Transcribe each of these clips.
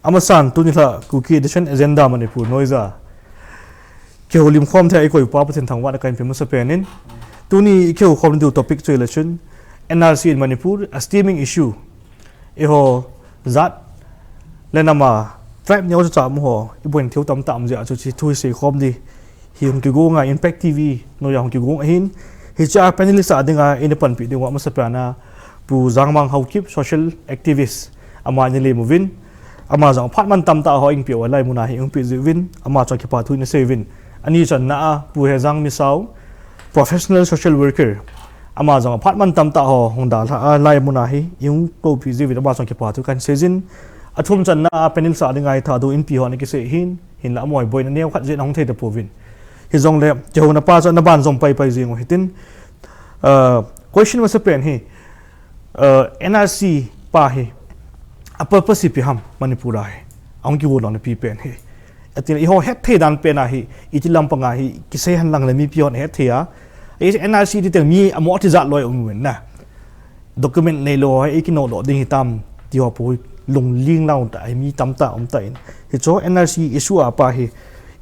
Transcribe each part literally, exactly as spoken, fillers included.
Amasan, tuni lha Kuki Edition Agenda Manipur noiya kihoulim khom thei a eikoi pa Pathen thangvahna kahin pe masapen in, tuni kihoukhom diu topic chu ahile chun N R C in Manipur, a steaming issue. Eiho jat le nam a tribe neo chacha um ho iboina thei u tamtah um jeh a chu hiche thu hi seikhom ding hi hung kigong a Impact T V noiya hung kigong ahin, hiche a panelist a dinga eina panpi diu amasapen a Pu Jangmang Haokip, social activist, ama eina lem uvin, ama jong aphat man tamtah ho eipeh u a hilai mun a hi eipeh jeh uvin, ama chunga kipa thu eina sei uvin. Ani channa a Pu Hejang Misao, professional social worker, ama jong aphat man tamtah ho hung dalha a hilai mun a hi eikoupi jeh uvin ama chunga kipa thu kahin sei jin. Athum channa a panelist a dinga hi Thadou Inpi ho ana kisei ahin, hinla amaho hi boina neo khat jeh in ahung thei tapouvin. Hijongle kihouna pa chu ana banjom paipai jing u hitin, uh, question masapen hi, uh, N R C pa hi a purpose ipi ham Manipur a hi ahung kigon lona pi pen hi. Atin eiho hetthei dan pen a hi, iti lampang a hi kisei henlang le mipi hon ahetthei a, N R C ti teng mi amo ti jat loi um uvin na. Document neilou ho hi eikinoh doh ding hitam ti ho pu lungling lou tah a hi mi tamtah um tan. Hiche N R C issue a pa hi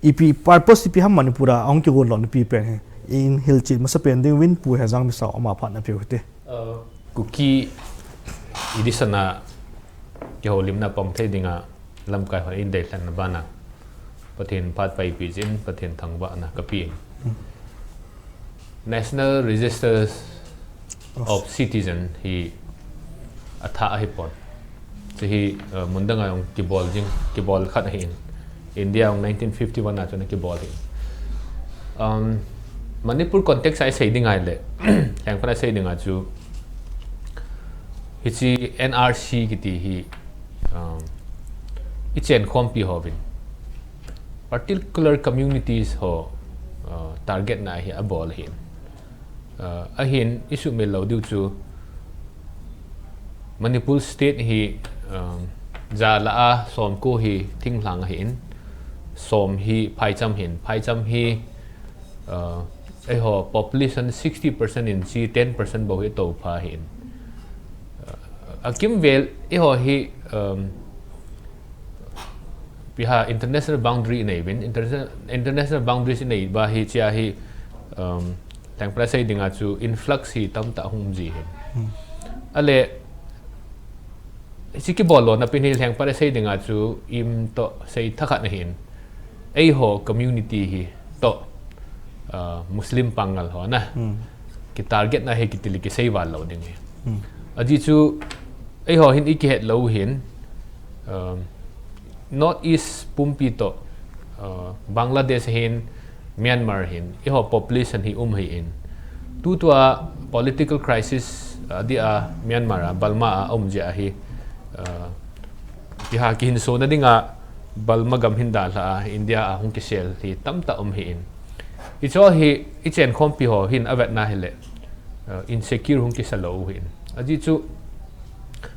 ipi purpose ipi ham Manipur a ahung kigon lona pi pen hi eihil chen masapen ding uvin Pu Hejang Misao ama phat na peu hite. Uh, Kuki Edition a kihoulimna pom thei dinga lamkai hon eidei lhenna bana Pathen phat paipi jin, Pathen thangvahna kapen. National Registers of Citizen hi athah ahipon. Hiche hi, uh, mun dang a jong kibol jing, kibol khat ahin. India jong nineteen fifty-one a chun akibol ahin. Um, Manipur context a isei ding ahile, lhengphat a isei dinga chu, hiche N R C kiti hi, um, ichenkhompi hovin particular communities ho, uh, target na hi abol ahin. Uh, ahin isuhmil lou diu chu Manipur state hi, um, ja lah a somko hi thinglhang ahin, som hi phaicham ahin, phaicham hi, uh, eiho population sixty percent in hiche ten percent bou hi toupha ahin. Uh, akimvel eiho hi, um, ipi ham, international boundary inei uvin, international, international boundaries inei uva hiche a hi, um, lhengphat a sei dinga chu influx hi tamtah hung um ji ahin. Hmm. Ahile, hiche kibol lona pen hi lhengphat a sei dinga chu imtoh sei thakhat ahin. Eiho community hi toh, uh, Muslim pangal ho na. Hmm. Kitarget na hi kiti le kisei val lou ding ahi. Hmm. Ajeh chu eiho hin ikihet lou u ahin, um, North East pumpi toh, uh, Bangladesh ahin, Myanmar ahin, eiho population hi um ahin. Tutua political crisis, uh, adeh a Myanmar a, Burma a um jeh a hi, uh, ipi ham, kihinsona dinga Burma gam hin dalha a, India a hung kisel hi tamtah um ahin. Hiche hi ichenkhompi ho hin avetna hile, uh, insecure hung kisa lou u ahin. Ajeh chu,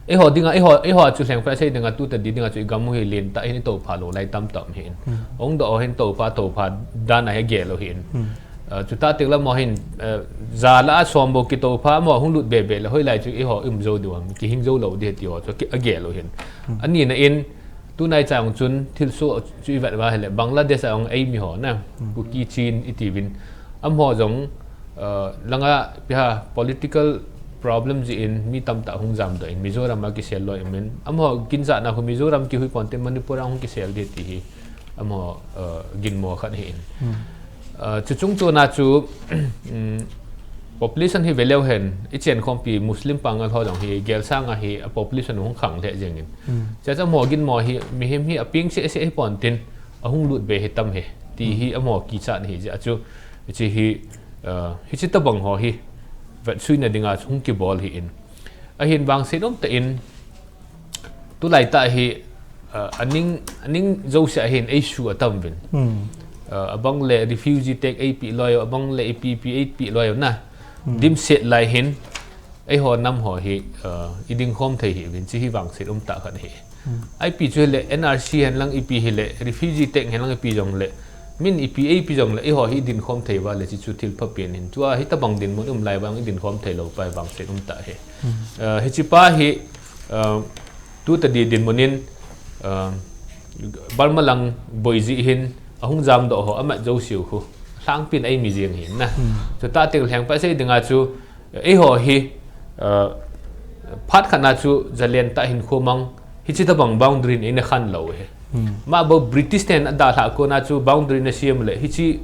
eiho dinga, eiho, eiho chu lhengphat a sei dinga, tu tadi dinga chu igam u hi lentah ahin, itoupha lou lai tamtah um ahin. Hmm. Hung doh ho hin toupha, toupha dan a hi agel u ahin. Hmm. Uh, chutah teng lam ho hin, uh, ja lah a som bou kitoupha, amaho hung lut bebe le hoilai chu eiho um jou diu ham, kihing jou lou ding ahi ti ho chu ki, agel u ahin. Hmm. Anina in, tunai chang chun thilsoh chu ivet uva hile, Bangladesh a jong eimi ho na, Hmm. Kuki Chin iti uvin. Amaho jong, uh, langa ipi ham political problem jeh in mi tamtah hung jamdoh in Mizoram a kisel loi in, amaho ginjahna khu Mizoram kihui ponte Manipur a hung kisel ding ti hi amaho, uh, ginmo khat ahi in. Hmm. Uh, chuchung chona chu, um, population hi veleu hen, ichenkhompi Muslim pangal ho jong hi, gelsang a hi, a population hung khang lheh jeng in. Hmm. Chuche chu amaho ginmo hi, mihem hi apeng seh seh hi ponte, ahung lut be hi tam hi, ti hi amaho kichat ahi jeh a chu, hiche hi, uh, hiche tabang ho hi, vetsuina dinga hung kibol ahi in. Ahin vangset umtah in, tulai tah hi, uh, aning, aning jouse a hin eisuh atam uvin. Hmm. Uh, abang le refugee tag eipeh loi u, abang le ipi ipi eipeh loi u na. Hmm. Dimset lai hin, eiho nam ho hi, uh, idingkhom thei ahi uvin, hiche hi vangset umtah khat ahi. Hmm. Ipi chu hile N R C hen lang ipi hile, refugee tag hen lang ipi jong le, min ipi eipe jong le, eiho hi idinkhom thei uva le, hiche chu thil phapen ahin. Tua hitabang dinmun um lai vang idinkhom thei lou pa vangset umtah ahi. Hmm. Uh, hiche pa hi, uh, tu tadi dinmun in, uh, Burma lang boi jeh hin, ahung jamdoh ho, amat jouseu khu, lhangpin eimi jeng ahi na. Hmm. Chutah teng lhengpa sei dinga chu, eiho hi, uh, phat khat na chu, jalen tah hin khu mang, hiche tabang boundary in eina khan lou ahi. Hmm. Mabou British ten adalhah kona chu boundary ana sem le, hiche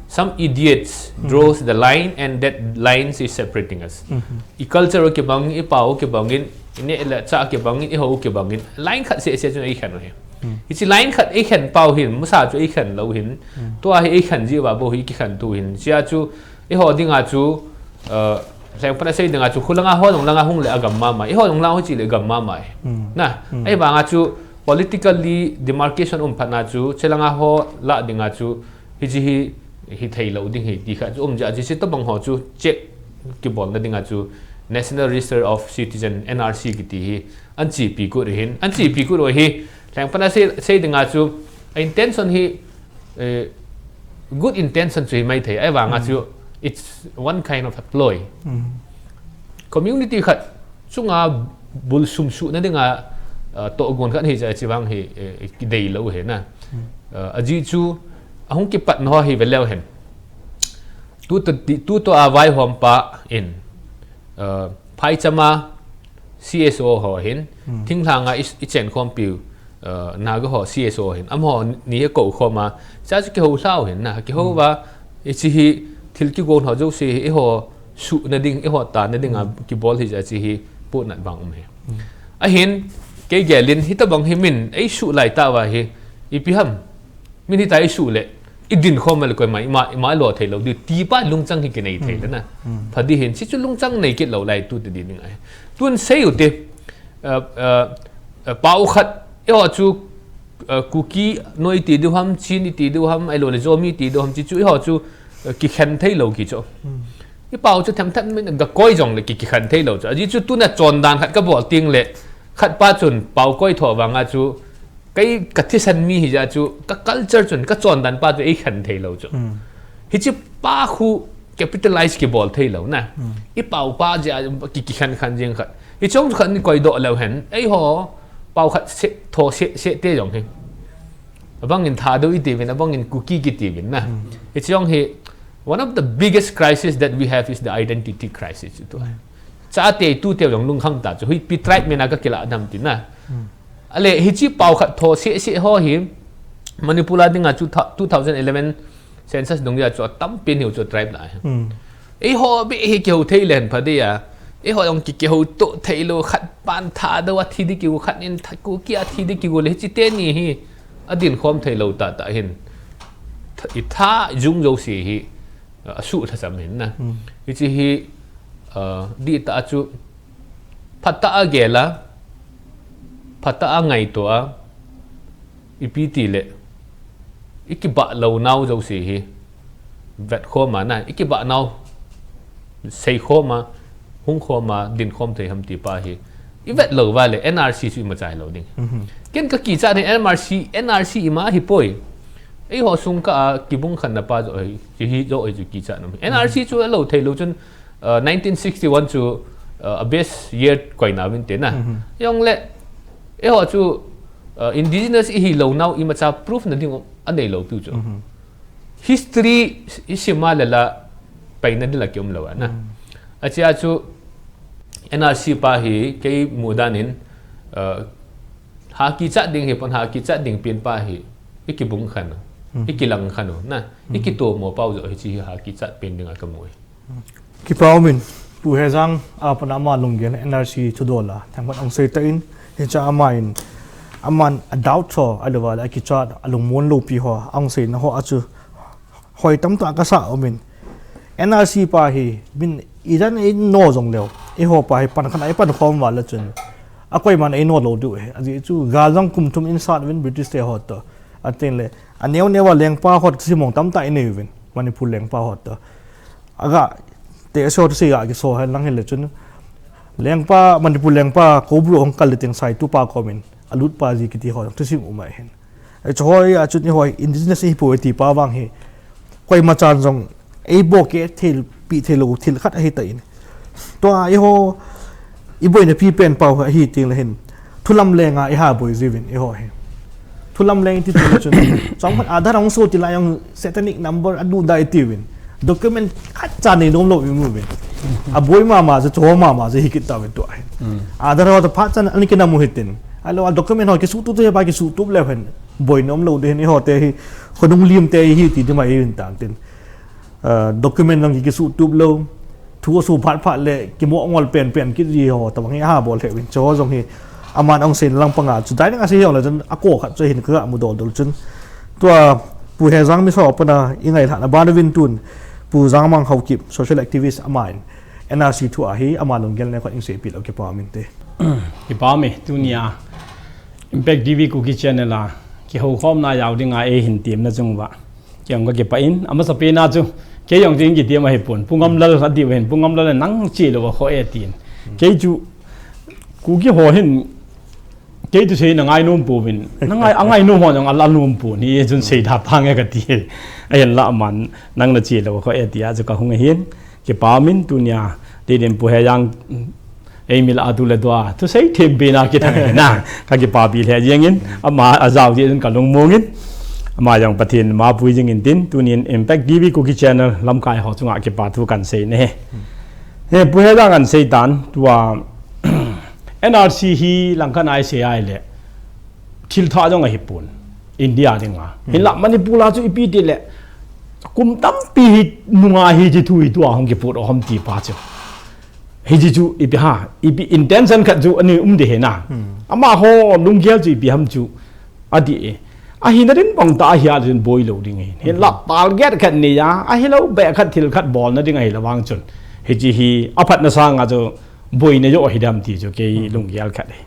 some idiots Hmm. draws the line and that line is separating us. Hmm. I culture u kibang, i pao u kibang in, i neh le chah kibang in, eiho u kibang in, line khat seh seh chu eikhen u ahi. Hmm. Hiche line khat eikhen pau hin, masa chu eikhen lou hin, Hmm. tua hi eikhen jeh uva bou hi kikhen tu hin. Hichea chu, eiho dinga chu, uh, lhengpa na sei dinga chu, khu langa ho jong langa hung le agam mama, eiho jong lang hiche le agam mama ahi. Hmm. Na, Hmm. ahivanga chu, politically demarcation um phat na chu, hiche langa ho lah dinga chu, hiche hi, hithei lou ding ahi, ti khat chu um jeh a chu, hiche tabang ho chu, check kibolna dinga chu, National Register of Citizen, N R C kiti hi, ahin chepi kit u ahin, ahin chepi kit u ahi, lhengpa na sei, sei dinga chu, a intention hi, eh, good intention chu hi maithei, ahivanga Hmm. chu, it's one kind of a ploy. Hmm. Community khat chunga bulsum suhna dinga, uh, tohgon khat ahi jeh a hiche vang hi, eh, kidei lou ahi na. Hmm. Uh, ajeh chu, ahung kipatna ho hi veleu hen. Tu to, tu to a vaihom pa in, uh, phaichama C S O ho hin, Hmm. thinglhanga i, ichenkhompiu, uh, Naga ho C S O hin, amaho ni akou khoma, hichea chu kihou lhau hin na, kihou Hmm. uva, hiche hi thil kigon ho jouse hi, eiho suhna ding, eiho tana dinga Hmm. kibol ahi jeh a hiche hi pohnat vang um ahi. Hmm. Ahin, kei gel in, hitabang hi min eisuh lai tah uva hi, ipi ham, min hitia eisuh le, idinkhom le koima, ima, ima lo thei lou diu, ti pa lungchang hi kinei thei Hmm. le na. Hmm. Pha ding ahin, hiche chu lungchang nei kit lou lai tu tadi ding ahi. Tun sei u te, uh, uh, uh, pao khat, eiho chu, uh, Kuki noi iti diu ham, Chin iti diu ham, ahilou le Zomi iti diu ham, hiche chu eiho chu, uh, kikhen thei lou kiti chu. Hmm. I pao chu themthem min gakoi jong le ki, kikhen thei lou chu. Ajeh chu tuna chondan khat kabol teng le, khat pa chun pao koi tho vanga chu, kei kathisan mi ahi jeh a chu, ka culture chun, kachondan pa chu eikhen thei lou chu. Hmm. Hiche pa khu capitalize kibol thei lou na. Hmm. I pao pa jeh a ki, kikhen khen jeng khat. Hiche jong chu khat in koidoh leu hen. Eiho, pao khat se, tho se, se te jong hi. Abang in Thadou iti uvin, abang in Kuki kiti uvin na. Hmm. Hiche jong hi, one of the biggest crisis that we have is the identity crisis. Tu. Hmm. Chate tute jong lungkham ta chu. Huipi tribe mina kakilah dem ti na. Hmm. Ahile, hiche pao khat tho se, se ho hi, Manipur a dinga chu tha, two thousand eleven census dung dia chu atampen hiu chu tribe lah ahi. Hmm. Eiho beh hi kihou thei le hen pha dia. Eiho jong ki, kihou to thei lou khat pan Thadou a thi ding kiu khat in Kuki a thi ding kiu le hiche teni hi adinkhom thei lou tah tah hin. Tha, i tha jung jouse hi, uh, asuh lhasam hin na. Hmm. Hiche hi, uh, dihtah a chu phatah a gel a, phatah a ngaito a, ipi ti le, i kibah lou nau jouse hi, vet khom a na, i kibah nau, sei khom a, hung khom a, dinkhom thei ham ti pa hi, i vet lou uva le, N R C chu ima chai lou ding. Mhm. Ken kakichat hi N R C, N R C ima hi poi. Eiho sung kah a kibung khanna pa joh hi, chu hi joh hi chu kichat na. N R C chu alou thei lou chun, uh, nineteen sixty-one chu, uh, a best year koina uvin te na. Mhm. Jong le, eiho chu, uh, indigenous ihi lou nau imacha proof na ding anei lou piu chu. Mhm. History i sim a le la paina ding la kium lou a na. Mhm. Achea chu, N R C pa hi kei mudan in, uh, ha kichat ding hi pon ha kichat ding pen pa hi, i kibung khan u, i kilang khan u, na, i kitomo pau jo hi chi hi ha kichat pen ding a ka mu hi. Kipa umin, Pu Hejang, a pan ama lunggel N R C thudol a, thangpat ong sei ta in, hicha ama in, aman a doubt ho, a lova la kichat, a lungmon lo pi ho, ong sei na ho a chu, hoi tam ta ka sa umin. N R C pa hi, min idan ei no jong leo. Ei ho pa hi pan khan ei pan khom val chun. A koiman ei no lo diu he. A ji chu gal jong kum thum in sat uvin British te ho to. A tin le. A neo neo a lengpa ho simong tam ta i nei uvin. Manipur lengpa ho to. Aga te so to si ga ki so he lang he le chun. Lengpa Manipur lengpa ko bru hong kal le ting sai tu pa komin. A lut pa ji kiti ho jong tu sim umai hen. Ei chu hoi a chun i hoi indigenous i pu ti pa vang hi. Koima chan jong ei bo ke thil pi thil lo thil khat ahi ta in. Tua i ho i boina pi pen pau ahi ting le hin. Thulam lenga i ha boi jiuvin i ho hi. Thulam leng ti tu chun. Chong khat Aadhaar ong so ti la jong satanic number a du dai ti uvin. Document khat cha nei nom lo i mu uvin. A boi mama chu cho mama chu hi kit ta uvin tua hi. Aadhaar ho to phat chan ani kina mu hitin. A lo a document ho ki su tu tu he ba ki su tu le hen. Boi nom lo de hin i ho te hi, khonung lim te hi ti di mai in tan tin. Ah, document lang ki su tup lo, thu su phat phat le, ki mo ngol pen pen ki di ho, ta bang hi ha bol he win cho jong hi, aman ong sen lang panga, chu dai nang a si ho le chun, a ko khat chu hin ka mu dol dol chun. Tua, Pu Hejang mi so pana, i ngai thana ban win tun, Pu Jangmang Haokip, social activist aman, N R C thu ahi, ama lunggel ne khat ing se pi lo ki pa min te. Ki pa mi, tunia, Impact T V Kuki channel a, ki ho khom na yau ding a e hin tim na chung va. Ki ong ka ki pa in, ama sa pe na chu, ke yong ding ki tim a hi pun. Pu Ngamlal a di ven, Pu Ngamlal nang chi lo va kho e tin. Ke chu, Kuki ho hin, ke chu sei na ngai nom pu vin. Na ngai, a ngai nom ho jong a la nom pu ni e chun sei da pa nge ka ti. A hin la man, nang na chi lo va kho e ti a chu ka hung hin. Ki pa min tunia, ti din Pu Hejang, Ei mi la a tu le tua, thusei thim pi na ki thang na, ka ki pa pi le jeng in, ama a zau ji in ka lung mong in, ama jong Pathen ma pui jing in tin, tunin Impact T V Kuki channel lamkai ho chunga ki pa thu kan sei ne. He, Pu Hejang kan sei tan, tua, N R C hi lang kan ai sei ai le, thil tha jong a hi pun, India ding a. Hin la Manipur la chu ipi ti le, kum tampi hi nunga hi ji thu hi tua hong ki put hom ti pa chu. Hi ji chu ipi ha, ipi intention khat chu ani um de he na. Ama ho lunggel chu ipi ham chu a di e. A hi na din bang ta a hi a din boi lo ding e. Hin la target khat ni ya, a hi lo be khat thil khat bol na ding a hi la wang chun. Hi ji hi a phat na sang a chu boi na yo hi dam ti chu ke lunggel khat e.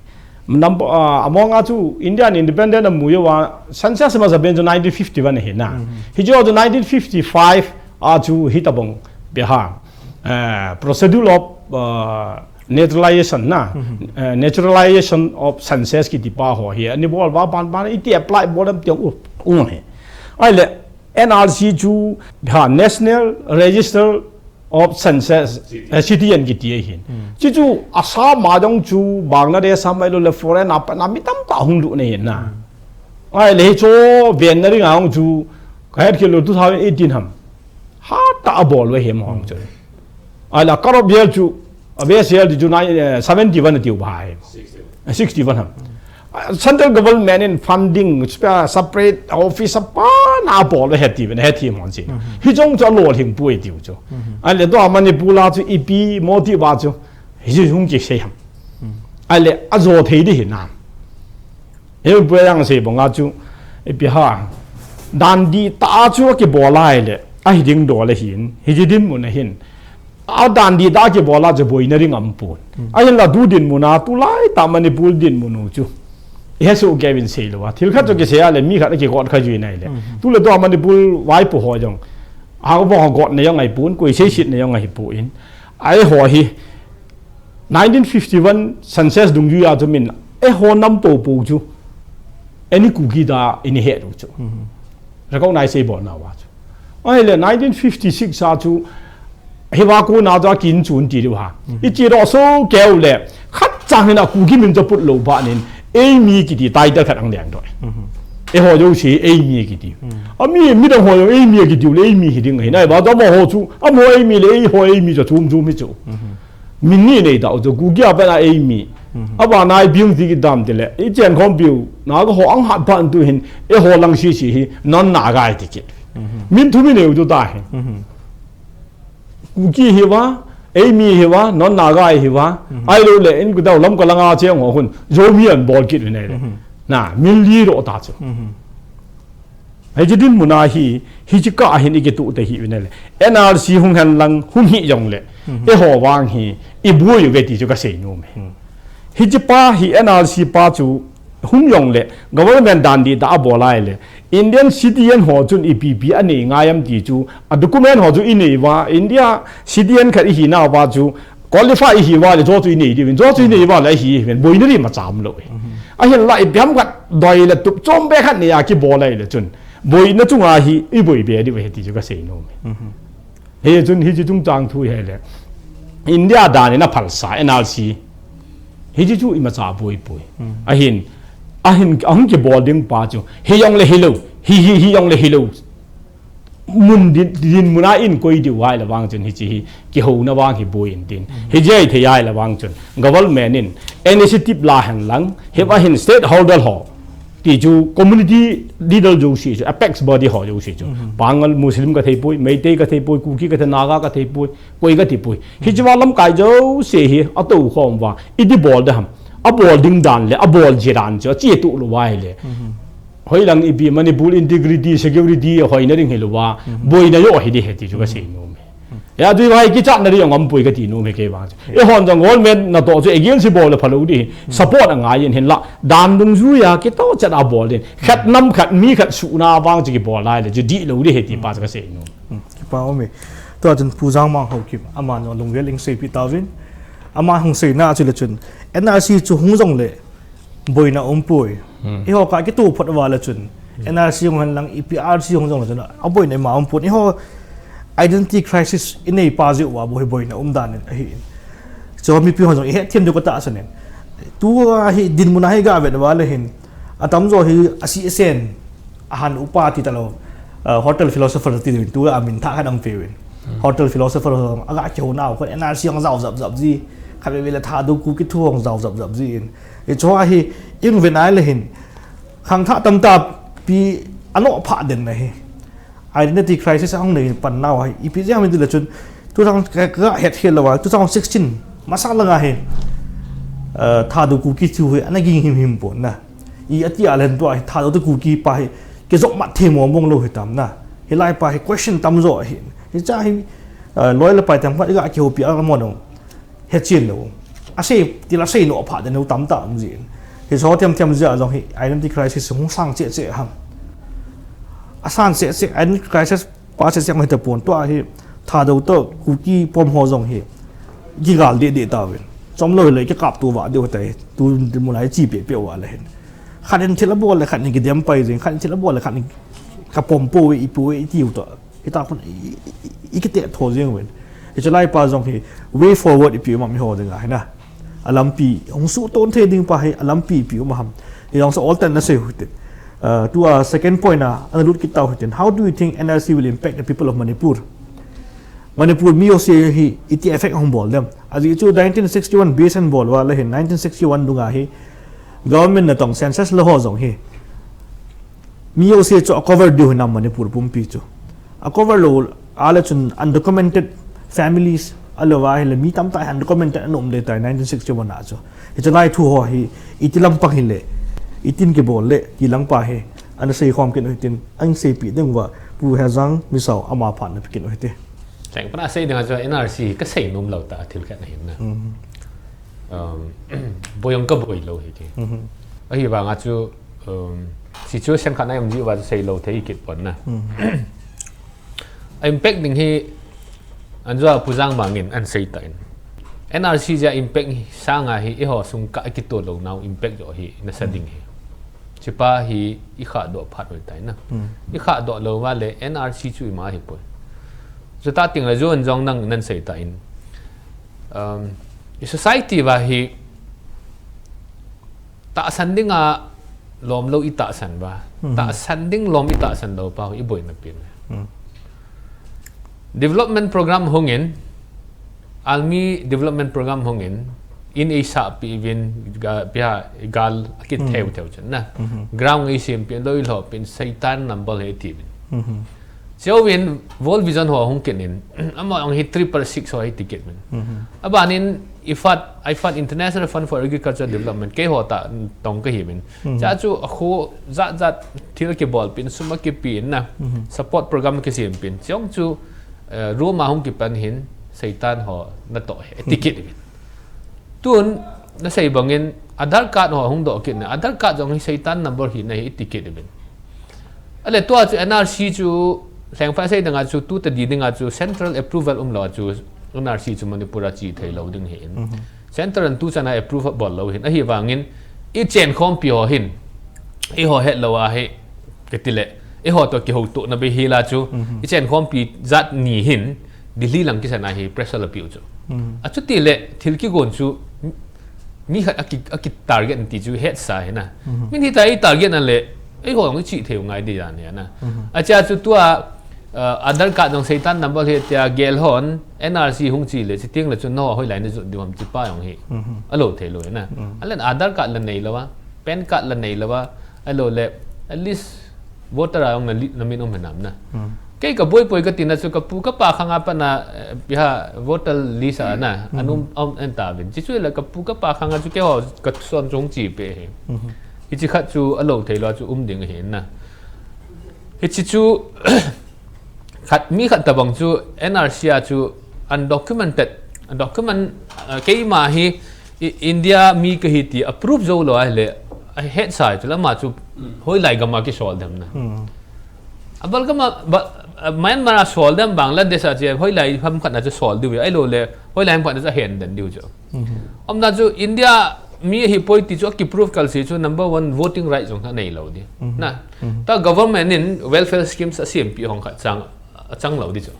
Number, ah, among a chu Indian independent a mu yo wa census ma sa ben chu nineteen fifty-one hi na. Hi jo chu nineteen fifty-five a chu hi ta bong be ha. Eh, procedure of, uh, naturalization na, uh, naturalization of census ki ti pa ho hi. Ani bol ba ban ban iti apply bol am tiang u, u he. Ai le N R C chu ha National Register of Census, eh, citizen ki ti hin. Chi chu Assam ma jong chu Bangladesh a mai lo le foreign a pa na mi tam ta hung lu ne hin na. Ai le hi chu ven na ring a hung chu ka het ki lo two thousand eighteen ham. Ha ta a bol we hem hong chu. Ai la karop yel chu, a ve sel di chu nai, eh, seventy-one tiu ba hai. Eh, sixty-one ham. Ah, central government in funding, spe-, separate office pa na bol we he ti, he ti mon si. Hi jong chu a lo hing pu e tiu chu. Ai le do Manipur la chu ipi mo ti ba chu. Hi chu hung ki sei ham. Ai le a zo thei di hi na. He pu yang sei bang a chu, ipi ha, dan di ta chu a ki bol lai le, a hi ding do le hin, hi ji din mun a hin. A dan di ta ki bol a chu boi na ring am pun. A hin la du din mun a tu lai ta Manipur din mun u chu. He su ke vin sei lo wa. Thil khat chu ki sei a le, mi khat a ki got kha ju nai le. Tu le do Manipur vai pu ho jong. A ko bo ho got ne jong ai pun, koi sei sit ne jong ai pu in. Ai ho hi. Nineteen fifty-one census dungjui a chu min, e ho nam po po chu, ani Kuki ta ini he ru chu. Recognize ei bol na wa chu. Ai le nineteen fifty-six a chu, hi wa ko na cha kin chun ti ru ha. I chi ro so keu le, khat chang hin a Kuki min cha put lo ba nin, ei mi ki ti tai ta khat ang liang doi. E ho jo si ei mi ki ti. A mi, mi dang ho jo ei mi ki ti le, ei mi hi ding hi. Nai ba cha mo ho chu, a mo ei mi le, ei ho ei mi cha chum chum hi chu. Min ni nei dau chu, Kuki a pat a ei mi. Abana i biung ti kidam tile, i chen khom biu, Naga ho ang hat phan tu hin, eiho lang sisi hi, non Naga i ti kit. Min thum i neiu tu ta hi. Kuki hi va, ei mi hi va, non Naga hi va, ahilou le, in kudau lam ka langa cheng ho hun, Zomi an bol kit u nei le. Na, min li ro ta chu. Hiche dinmun a hi, hiche kah a hin i kituh te hi u nei le. N R C hung hen lang, hung hi jong le. Eiho vang hi, i boi u ve ti chu ka sei nom e. Hiche pa hi N R C pa chu, hung jong le, government dan di ta a bol ai le. Indian citizen ho chun ipi pi a nei ngai am ti chu, a document ho chu i nei va, India citizen khat i hi na va chu, qualify i hi va le, jo chu i nei di vin, jo chu i nei va le, i hi vin, boina di ma cham lo e. A hin la i biam khat, doi le tup chom be khat nei a kibol ai le chun. Boina chunga hi, i boi be di ve ti chu ka sei nom e. Hichun, hiche chungchang thu hi le. India dan in a phalsa, N R C. Hiche chu imacha boi boi. Ahin, ahin, ahung kibol ding pa chu. Hi jong le hilou. Hi, hi, hi jong le hilou. Mun din, dinmun a in koi diu vai le vang chun hiche hi. Kihouna vang hi boi in tin. Hiche hi thei ai le vang chun. Government in initiative la hen lang. Hi va hin stakeholder ho. Ti chu community leader jouse chu, apex body ho jouse chu. Pangal Muslim ka thei poi, Meitei ka thei poi, Kuki ka thei, Naga ka thei poi, koi ka thei poi. Hiche va lamkai jouse hi, a tou khom va, i di bol da ham. A bol ding dan le, a bol je dan chu, a che tu lo va hi le. Hoi lang ipi Manipur integrity, security, hoi na ding hi lo va. Boina jo hi di he ti chu ka sei nom e. Ya, tui vai kichat na ri jong aum poi ka ti nom e kei vang chu. Eihon jong government na to chu against bol le phalou di. Support a ngai in hin la. Dan dungjuia kito chat a bol din. Khat nam khat mi khat suna vang chu kibol lai le chu di lo di he ti pa chu ka sei nom. Kipa um e. Tua chun Pu Jangmang Haokip. Aman jong lungvel in seipi tauvin. Aman hung seina chu le chun. N R C chu hung jong le. Boina um poi. Eiho kah kituh phot uva le chun. N R C hung hen lang, E P R C hung jong le chun. A boina ima um pon. Eiho identity crisis i nei pa jeh uva bou hi boina um dan in ahi. Chu mipi hon jong i het them diu ka tahsan in. Tua hi dinmun a hi ga vet uva le hin. Atam jo hi a si sen. A han upa ti talou. Hotel philosopher ti diu in. Tua a min thah khat ang pe uvin. Hotel philosopher ho jong. A ga kihou nau. Kon N R C hung jao jap jap ji. Khat ve ve le Thadou Kuki thu hung jao jap jap ji in. Hiche hi, i vet nai le hin, khangthah tamtah pi a noh pha den na hi. Identity crisis a hung nei pan nau hi. Ipi jeh ham ti le chun, two thousand ka, ka het khel lou a, two thousand sixteen, masang langa hi, eh, Thadou Kuki thu hi, ana ging him him pon na. I ati a len tua hi, Thadou te Kuki pa hi, kijop mat thei mong mong lou hi tam na. Hilai pa hi, question tam jo hi. Hiche hi, eh, loi le pai tam khat, i ga kihoupi a mo no. He chin lo. A sei, ti la sei no pha den lo tam tam jin. Hiche ho tiam tiam jeh a jong hi identity crisis hung sang che che ham. A sang che che identity crisis pa che che mai ta pon tua hi Thadou to Kuki pom ho jong hi. Kigal de de ta ven. Chom lo le kikap tu va de ta hi. Tu mun lai chi pe pe va le hin. Khat in thil a bol le khat in kidem pai jing. Khat in thil a bol le khat in ka pom po ve i po ve i tiu to. Hita khun i, i, i, i kite tho jeng ven. Hiche lai pa jong hi way forward ipi um am eiho dinga hi na. A lampi, hung suhton thei ding pa hi, a lampi ipi um ham. Hi jong sa alternate na sei u hite. Uh, tua second point a, ana lut kit tau hite. How do you think N R C will impact the people of Manipur? Manipur mi jouse hi, iti effect hung bol dem. Ajeh chu nineteen sixty-one base and bol va le hin, nineteen sixty-one dunga hi, government natong census le ho jong hi. Mi jouse chu a cover diu hinam Manipur pumpi chu. A cover lou a le chun undocumented families a lou va hi le mi tamtah hi undocumented an um de tai nineteen sixty-one a chu. Hiche lai thu ho hi iti lampang hi le itin kibol le ti lang pa hi ana sei khom kit u hitin ana seipi ding uva Pu Hejang Misao ama phat na pe kit u hite. Cheng pana sei ding a chu N R C ka sei nom lou ta thil khat na hin na. Um, boi jong ka boi lou hi ti. Ahivanga chu, um, situation khat na um ji uva chu sei lou thei kit pon na. A impact ding hi an jua Pu Jangmang in an sei ta in. N R C jeh a impact hi sanga hi eiho sung kah a kito lou nau impact jo hi nasa ding hi. Hiche pa hi i khah doh phat u tai na. I khah doh lou va le N R C chu ima hi poi. Chuta ting le jun jong nang nan sei ta in. Um, i society va hi tahsan dinga lom lou i tahsan va. Tahsan ding lom i tahsan lou pa i boina pen. Development program hung in Almi Development Program hongin, in eisahpi uvin, ga, pia, gal, akitheu theu chun na. Ground eisempin, loi lhopin, Satan number hi atiuvin. Chuin World Vision ho hung kit in, ama hung hi triple six ho hi ati kit uvin. Abanin IFAD, IFAD International Fund for Agriculture Development, keiho tah tong kahiuvin. Chua chu akho jat jat thil kibolpin, sum akipin na. Support program kisempin. Chuin chu, eh, Rome a hung kipan hin, Satan ho natoh hi ati kit uvin. Tun, nasei bangin, Aadhaar card ho hung doh kit na, Aadhaar card jong hi Satan number hi nahi ati kit uvin. Ale tua chu N R C chu, lhengphai sei dinga chu, tu tadi dinga chu, central approval umlou chu, N R C chu Manipur a che thei lou ding ahin. Central in tu chana approve bol lou ahin. Ahivangin, ichenkhompi ho hin, eiho hetlou ahi, kati le, eiho toh kihoutohna bei hila chu, ichenkhompi jat ni hin, Delhi lang kisan a hi pressure apiu chu. Achuti le, thil kigon chu, mi khat aki, aki target ti chu hetsa hina. Min hita i target na le, eiho hung che thei u ngai di dan hina. Achea chu tua, uh, Aadhaar card jong Satan number hi tia gel hon, N R C hung che le, chuteng le chu nangho hoilai najot diu ham tipa jong hi. Alou thei lou hina. Ale Aadhaar card la neilou a, PAN card la neilou a, alou le, at least voter a jong na li-, namin um hinam na. Kei kaboi poi katina chu kapu kapa khanga pat na, eh, pia voter list a na, anum um entauvin. Chuchu le kapu kapa khanga chu keiho kason chu hung che peh hi. Hichi khat chu alou thei lou chu um ding ahi na. Hichi chu khat mi khat tabang chu N R C a chu undocumented, document, uh, keima hi I-, India mi kahi ti approve jou lou ahile, ahetsa chu lama chu hoilai gam a kisol dem na. Abal gam a, ba, a, Myanmar a sol dem, Bangladesh a che, hoilai ham khat na chu sol diu, ahilou le, hoilai ham khat na chu ahen den diu chu. Umdan chu India mi hi poi ti chu akiprove kalsi chu number one voting right jong kha neilou di. Na, ta government in welfare schemes asempeh hong khat chang, achang lou di chu.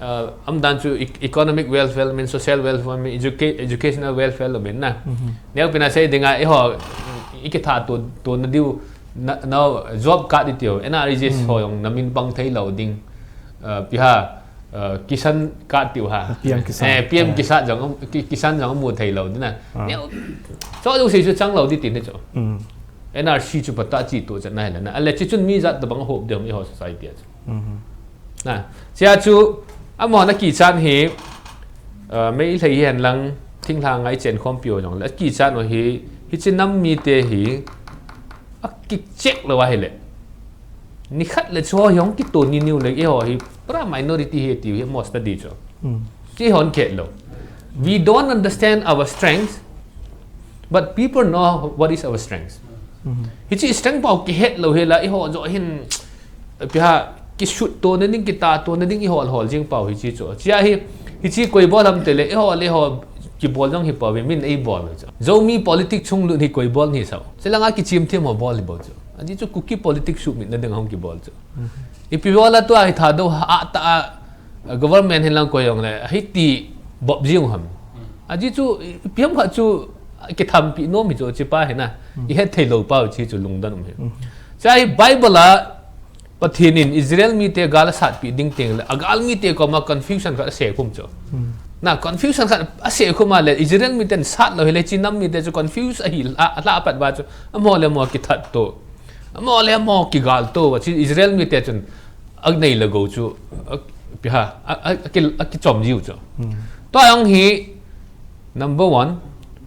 Uh, umdan chu e-, economic welfare, min social welfare, min educa-, educational welfare lo min na. Neopen a sei dinga, eiho, ikitha to, to na diu, na, na job card itiu, N R E G S ho jong namin pang thei lou ding. Uh, pia, uh, Kisan card tiu ha. P M Kisan. Eh, P M Kisan jong, Ki-, Kisan jong mu thei lou ding na. Neo, so jong sei chu chang lou di tin chu. N R C chu pata che to chan na hila na. Ale chuchun mi jat tabang hop dem eiho society a chu. Na, chea chu, amaho na kichat hi, uh, Meitei hihen lang, thinglhang a ichenkhompi ho jong le, akichat u hi, hichi nam mite hi, akicheck lou ahile. Nikhat le chu ho hi hung kito ni niu le, eiho hi, pura minority hi tiu hi, most study chu. Chi hon khet lou. We don't understand our strength, but people know what is our strength. Hichi strength pau kihet lou hila, eiho jo hin, Pia, kisut to na ding, kita to na ding, ihol hol jing pau hichi chu. Chia hi, hichi koi bol ham tile, ihol, ihol, kibol jong hi pau, min ei bol chu. Zomi politics chung lut hi koi bol hi sao. Silanga kichim thim ho bol hi bol chu. Aji chu Kuki politics sumit na ding hong kibol chu. Ipi bol a tua hi Thadou a ta a, government hin lang koi jong le, hiti bob jing ham. Aji chu, ipi ham kha chu, kithampi nom hi chu, chi pa hi na. I het thei lou pau chi chu lungdon um hi. Chia hi Bible a, Pathen in Israel mite gal asatpi ding teng le, agal mite koma confusion khat asekhum chu. Na confusion khat asekhum a le, Israel miten sat lou hile, chi nam mite chu confuse ahi, a, a la apat ba chu, amaho le amaho kithat to. Amaho le amaho kigal to, chi Israel mite chun, agnei le gou chu, a, pi ha, a, a, a ki, akichom jiu chu. Tua jong hi, Number one,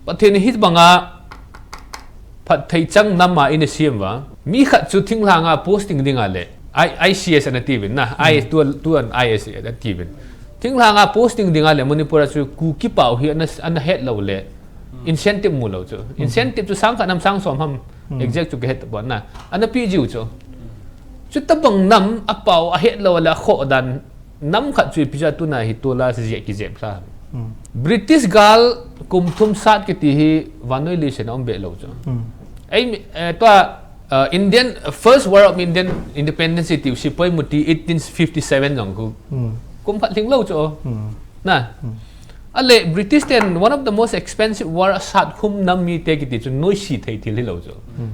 Pathen in hibanga phatthei chang nam a eina sem uva. Mi khat chu thinglhanga posting dinga le, I, ICS ana tiuvin na, I, tu, tu an ICS ana tiuvin. Thinglhanga posting dinga le Manipur a chu Kuki pau hi ana, ana het lou le, incentive mu lou chu. Incentive chu sang khat nam sang som ham, exact chu kahet tapon na. Ana pe jiu chu. Chutabang nam a pau ahet lou le akhoh dan Nam khat chu ipi jeh a tuna hi tola se jeh kijep lha. British gal kum thum sat kiti hi vannoi leiset a um be lou chu. Ei, eh, tua, uh, Indian, uh, First War of Indian Independence tiu sepoy muti eighteen fifty-seven jong khu. Kum khat lhing lou chu. Na. Ale British ten one of the most expensive war asat khum nam mite kiti chu noise thei thil hilou chu.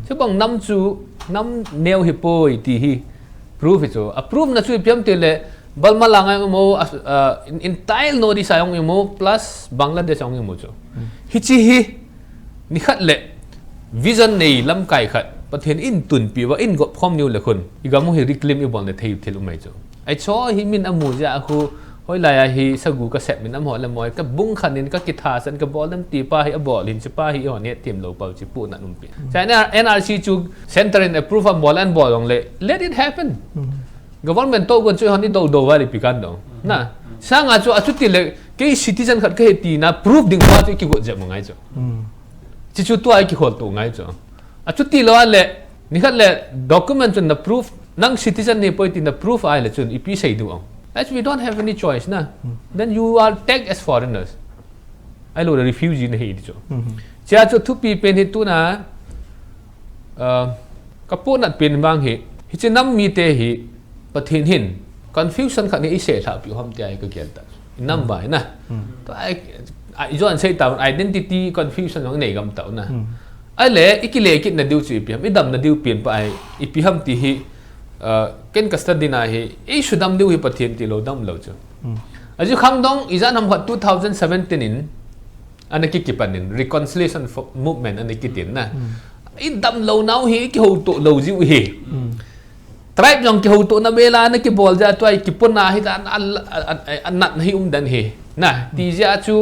Chubang nam chu nam neo hipoi ti hi proof hi chu. A proof na chu ipi ham tile Burma langa jong imu, uh, entire North East a jong imu, plus Bangladesh a jong imu chu. Hiche hi, nikhat le, vision nei lamkai khat, Pathen in tunpi uva, in gop khom niu le khun, igam u hi reclaim ibol na thei thil um ahi chu. Ahi chu hi min amu jeh a khu, hoilai a hi sagu kasep min amaho le moi, kabung khat in kakitha san kabol dem ti pa hi abol hin, hiche pa hi ihon hethem lou pa u chu pohnat umpi. China N R C chu center in approve abol anbol jong le, let it happen. Government toh gon chu ihon ido do uva le ipi kan dong. Na, sanga chu achuti le, kei citizen khat kahi tina proof ding pa chu ikigot jep ngai chu. Hiche chu tua ikihol to ngai chu. Achuti lou a le, nikhat le document chun na proof, nang citizen nahipoi tina proof ahi le chun ipi sei diu ham. As we don't have any choice na. Then you are tagged as foreigners. Ahilou le refugee nahi ti chu. Hichea chu thupi pen hi tuna, uh, kapohnat pen vang hi, hiche nam mite hi, Pathen hin, confusion khat hi eiseilhah piu ham tia hi kagel ta. Inam uva hi na. Tua hi, a, ijo an sei ta, identity confusion jong inei gam tau na. Ahile, ikile kit nadiu chu ipi ham, idam nadiu pen pa hi, ipi ham ti hi, uh, ken ka study na hi, eisudam diu hi Pathen tilou damlou chu. Ajeh khangdong, ijat ham khat two thousand seventeen in, ana kikipan in, reconciliation fo-, movement ana kitin na. Idamlou nau hi, ikihoutoh lou jiu hi. Tribe jong kihoutohna vela ana kibol jeh a tua ikipona hi dan a, a, a, anatna hi um den hi. Na, ti jeh a chu,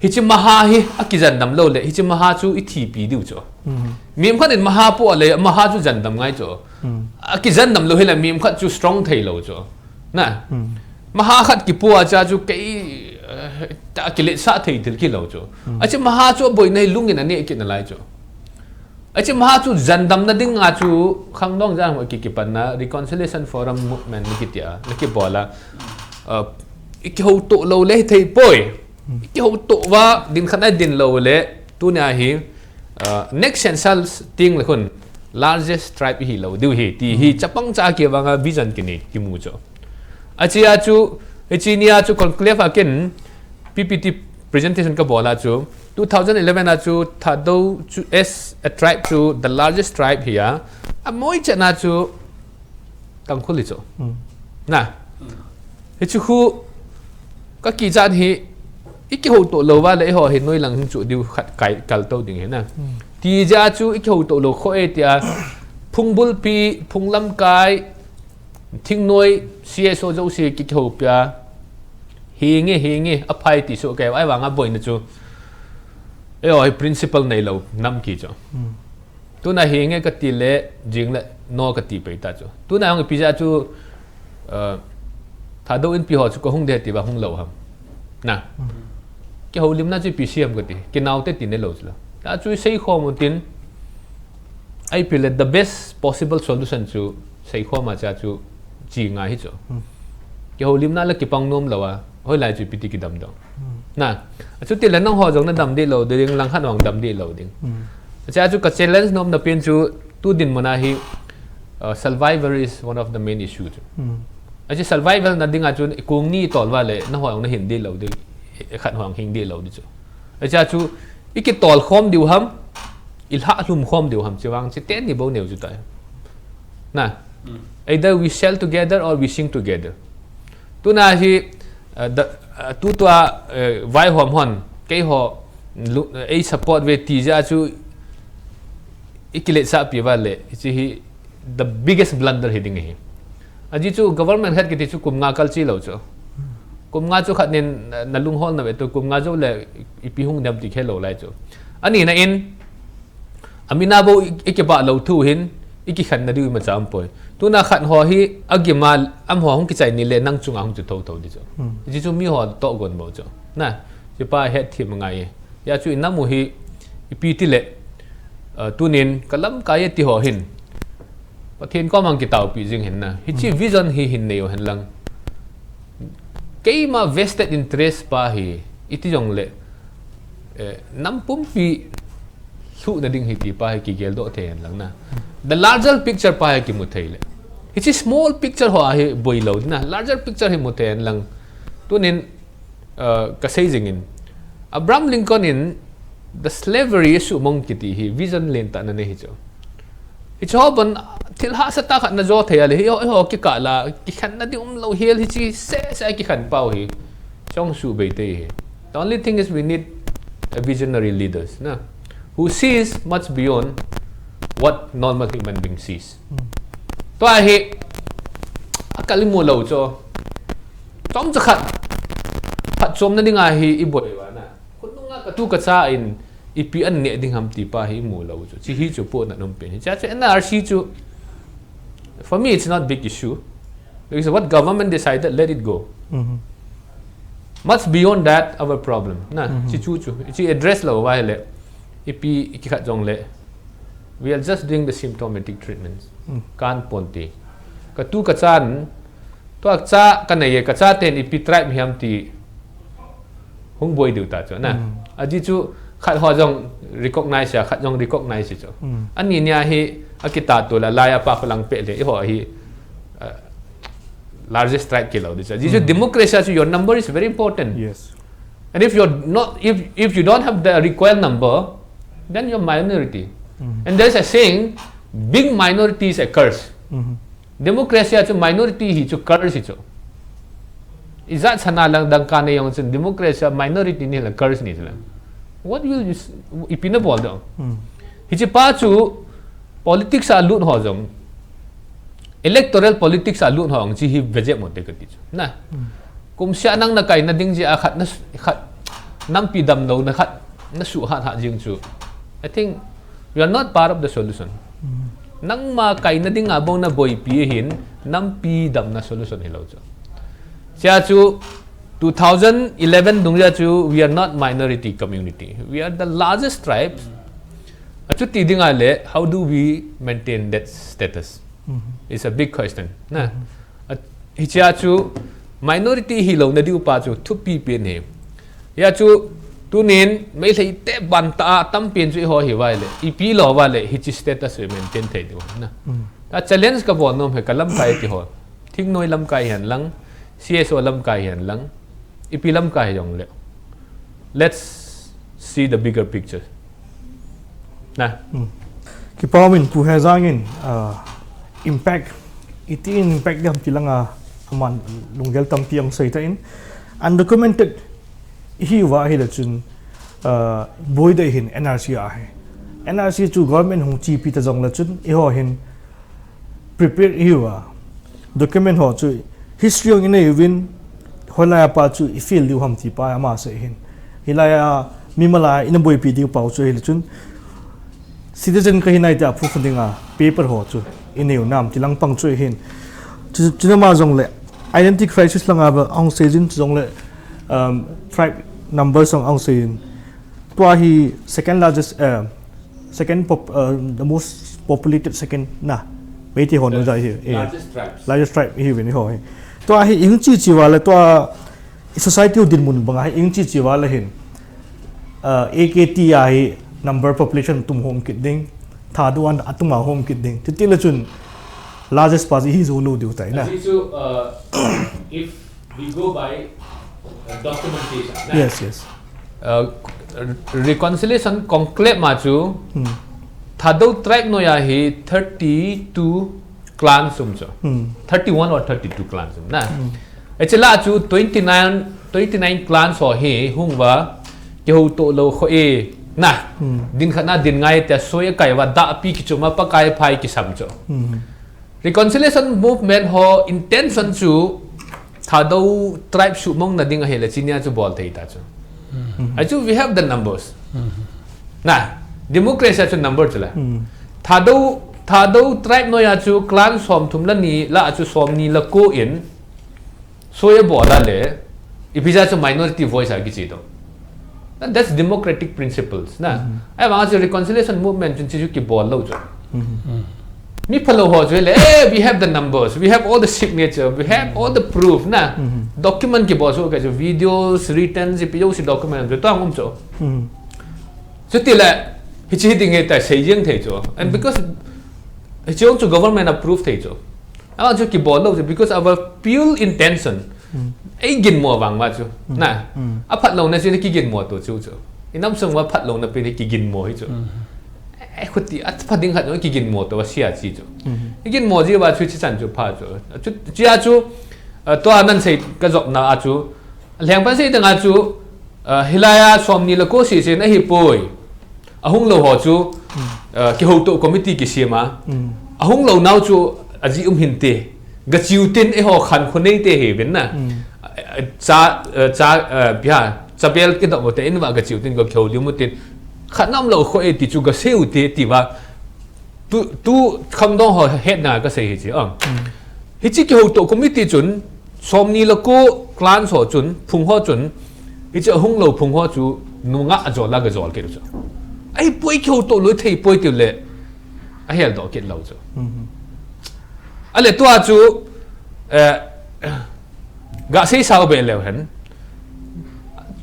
hiche maha hi, akijen dam lou le, hiche maha chu ithipi diu chu. Mihem khat in maha po le, maha chu jen dam ngai chu. Akijen dam lou hile, mihem khat chu strong thei lou chu. Na, maha khat kipo a cha chu kei, eh, ta kiletsah thei thil kilou chu. Hiche maha chu aboina hi lungin aneh kit nalai chu. Hiche maha chu jen damna dinga chu khangdong jat a kikipanna Reconciliation Forum Movement ni kitia, ni kibola. Uh, ikihoutoh lou le hithei poi. Ikihoutoh uva din khat a idin lou le tunia hi, uh, next census teng le khun largest tribe ihi lou diu hi ti hi chapang cha kivanga vision kinei kimu chu. Hichea chu, hiche nia chu conclave a ken P P T presentation kabola chu, two thousand eleven a chu Thadou chu as a tribe chu the largest tribe hi a, amoi chetna chu Tangkhul hi chu. Na. Hichu khu kakichat hi ikihoutoh lou uva le eiho hi noilang hung chu diu khat kai kaltou ding hi na. Ti jeh a chu ikihoutoh lou kho e tia phungbulpi, phunglamkai, Thingnoi, C S O jouse kihoupi a, hinge, hinge, aphai ti soh kei, ahivanga boina chu, eiho hi principle neilou nam kichu. Tuna hinge kati le, jing le, no kati pei ta chu. Tuna hung ipi jeh chu, uh, Thadou Inpi ho chu kahung ding tia hung lou ham. Na. Kihoulimna chu ipi sei ham kati, kinaote ti neilou chu la. Achu seikhom u tin, ipi le the best possible solution chu seikhom a cha chu chi ngai hi chu. Kihoulimna la kipang nom lou a, hoilai chu ipi ti kidam dong. Na, achuti le nangho jong nadam dih lou ding, langkhat hung dam dih lou ding. Acha chu ka challenge nomna pen chu tu dinmun a hi, uh, survival is one of the main issue chu. Achu survival na dinga chu kong ni tol uva le, nangho jong nahin dih lou ding, khat hung hing dih lou ding chu. Acha chu, ikitol khom diu ham, ilha lhum khom diu ham, chuvang chu teni bou neo chu tai. Na, either we sell together or we sink together. Tuna hi, uh, the, uh, tutua, uh, vaihom hon, keiho, lu-, uh, ei support ve ti jeh chu, ikiletsah pi uva le, hiche hi, the biggest blunder hi ding hi. Ajeh chu government khat kiti chu kum nga kal chi lou chu. Kum nga chu khat nin na, nalung hol na ve tu kum nga jou le ipi hung dem ti khe lou lai chu. Ani na in, amina bou i, ikibah lou thu hin, ikikhen na diu imacha um poi. Tuna khat ho hi, agima, amaho hung kichai ni le nang chunga hung chu thotho ding chu. Ajeh chu miho toh gon bou chu. Na, hiche pa hethem ngai. Hia chu inam u hi ipi ti le, uh, tunin ka lamkai e ti ho hin. Pathen koma kitaopi jing hin na. Hiche vision hi hin nei u hen lang. Keima vested interest pa hi iti jong le, eh, nam pumpi lhuhna ding hi ti pa hi kigel doh thei hen lang na. The larger picture pa hi kimu thei le. Hiche small picture ho a hi boi lou ding na. Larger picture hi mu thei hen lang. Tunin, uh, ka sei jing in, Abraham Lincoln in the slavery asuhmang kiti hi vision lentah na nei hi chu. Hiche ho ban Thil hahsa tah khat na jo thei a le, hi ho, hi ho kikah la, kikhen na ding um lou hel hi chi se se a kikhen pau hi. Chong su bei te hi. The only thing is we need a visionary leaders, na, who sees much beyond what normal human being sees. Tua hi, a kal i mu lou cho. Chom cha khat. Phat chom na ding a hi i boi va na. Khunung a ka tu ka cha in ipi an ne ding ham ti pa hi i mu lou chu. Chi hi chu po na num pen hi. Cha chu N R C chu, for me, it's not big issue. Because what government decided, let it go. Much beyond that, our problem. Na, chi chu chu. Chi address lou va le. Ipi, iki khat jong le. We are just doing the symptomatic treatments. Kan pon ti. Ka tu ka chan. Tua cha ka nei e, ka cha ten ipi tribe hiam ti hung boi diu ta chu na. A ji chu khat ho jong recognize a, khat jong recognize chu. Ani nia hi a kita tu la lai a pa khulang pe le, i ho hi, uh, largest tribe ki lo di chu. A ji chu democracy chu your number is very important. Yes. And if you're not, if if you don't have the required number, then you're minority. And there's a saying, being minority is a curse. Democracy a chu minority hi chu curse hi chu. Ijat sana lang dang ka nei jong chun democracy a minority ni la curse ni la. What will you s- ipi na bol dong? Hi chi pa chu politics a lut ho jong, electoral politics a lut ho jong chi hi vejek mo te ka ti chu. Na. Kum sia nang na kai na ding ji a khat na s- khat nampi dam lo na khat na su hat hat jing chu. I think you are not part of the solution. Nangma kai na ding a bong na boipi hin nampi dam na solution hi lo chu. Sia chu two thousand eleven dung sia chu we are not minority community. We are the largest tribe. A chu ti ding a le, how do we maintain that status? It's a big question. Na. A, hi sia chu minority hi lo na diu pa chu thupi pen hi. Ya chu tunin Meitei te ban ta a tam pen chu i ho hi vai le. Ipi lo vai le, hi chi status we maintain thei diu na. A challenge ka bol nom he ka lamkai ti ho. Thingnoi lamkai hian lang, C S O lamkai hian lang, ipi lamkai jong le. Let's see the bigger picture. Na. Kipa min Pu Hezang in uh, impact, iti in impact diam ti langa aman lunggel tampi ang sei ta in undocumented hi va hi le chun uh, boi dei hin N R C a hi. N R C chu government hung chi pi ta jong le chun i ho hin prepare i hiu a, document ho chu history jong i nei uvin, hoilai a pa chu i fail diu ham ti pa ama sei hin. Hilai a mimal a i na boipi diu pau chu hile chun citizen ka hi nai tia proof ding a paper ho chu i neiu nam ti lang pang chu hin. Chu, chu nama jong le identity crisis langa ba ang sei jin chu jong le um, tribe numbers jong ang sei jin. Tua hi second largest, uh, second pop, uh, the most populated second na. Meitei ho no jai hi. Eh, Largest tribes. Largest tribe hi vin ho hi. Tua hi ing chi chi wala tua i society u din mun banga hi ing chi chi wala hin. Uh, A K T a hi number population tum hom kit ding. Thadou an atum a hom kit ding. Titi le chun largest pa hi zo lo diu tai na. Aji chu, uh, if we go by uh, documentation, na? Yes, yes. Uh, reconciliation conclave ma chu Thadou tribe noia hi thirty-two clans um chu. Thirty-one or thirty-two clans um na. Achi la chu twenty-nine, twenty-nine clans ho hi hung va kihou to lo kho e na. Din khat na din ngai te soi kai va da pi ki chu ma pa kai phai ki sam chu. Reconciliation movement ho intention chu Thadou tribe sumong na ding ahi le chinia chu bol thei ta chu. Achu we have the numbers. Na, democracy chu number chu la. Thadou, Thadou tribe noia chu clan som thum la ni la chu som ni la ko in soya bola le ipi ja chu minority voice a kichi do. And that's democratic principles na. Ai vang chu reconciliation movement chun chi chu kibol lo chu. Mi phalo ho chu le, eh, we have the numbers, we have all the signature, we have all the proof na. Document kibol chu ka chu videos, written, ipi jo si document chu tang um chu. Chuti le hichi ding he ta sei jeng thei chu. And because hichi chu government approve thei chu. Awan chu kibol lo chu because our pure intention ei ginmo vang ma chu. Na. A phat lo na chu kigin mo to chu chu. I nam sung va phat lo na pi ni kigin mo hi chu. Eh, khuti, apha ding khat, kiginmo to, asia chi chu. Kiginmo ji va chu chi chan chu pha chu. Chu, chia chu, eh, tua nan sei ka jop na a chu. Leng pa sei tanga chu, eh, hilai a som ni le ko si sin ahi poi. Ahung lou ho chu, eh, kihouto committee kisem a. Ahung lou nau chu aji um hin te. Gachiu tin eiho khan khonei te hi vin na. Cha, eh, cha, eh, bia, cha bel kidop mo te in va gachiu tin ga kheu liu mo tin. Khat nam lou kho e ti chu gasei u te ti va. Tu, tu kham dong ho het na kasei hi chi, ah. Hichi kihouto committee chun, som ni le ko clan ho chun, phung ho chun, hichi ahung lou phung ho chu, nunga ajol la gajol kit chu. Ahi poi kihouto lou thei poi ti le, ahel doh kit lou chu. Ale tua chu, eh, gasei sao be leu hen.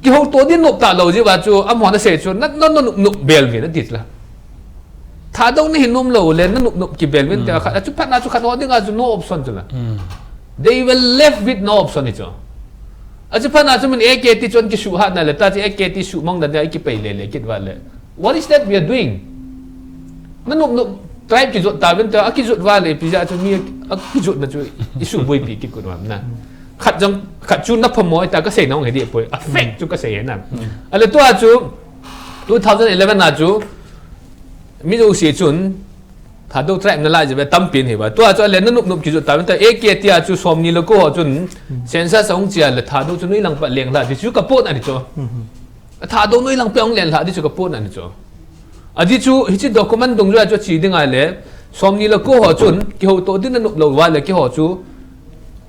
Kihouto din nop ta lou ji va chu, amahon asei chu, na, na, na nop, nop bel vin ati la. Thadou nahi nom lou le, na nop, nop kibel vin te khat, achu phat na chu khat ho dinga chu no option chu la. They were left with no option hi chu. Achu phat na chu min A K T chun kisuhat na le, ta chu A K T suhmang na dia kipei le le kit va le. What is that we are doing? Na nop, nop, tribe kijot ta vin te, akijot va le, pija chu mi, akijot na chu, isu boi pi kit kut va na. Khat jong, khat chu na phamo ta kasei na hong he di poi. A fact chu kasei na. Ale tua chu, two thousand eleven na chu, mi jo si chun, Thadou tribe na lai je ve tam pin hi va. Tua chu ale na nop nop kijot ta ta A K T a chu som ni le ko ho chun census ahung chia le Thadou chu noi lang pa leng la ti chu ka pon ani chu. Thadou noi lang pa hung leng la ti chu ka pon ani chu. Adi chu hichi document dung jo chu chi ding ai le som ni le ko ho chun kihouto din na nop lou va le kiho chu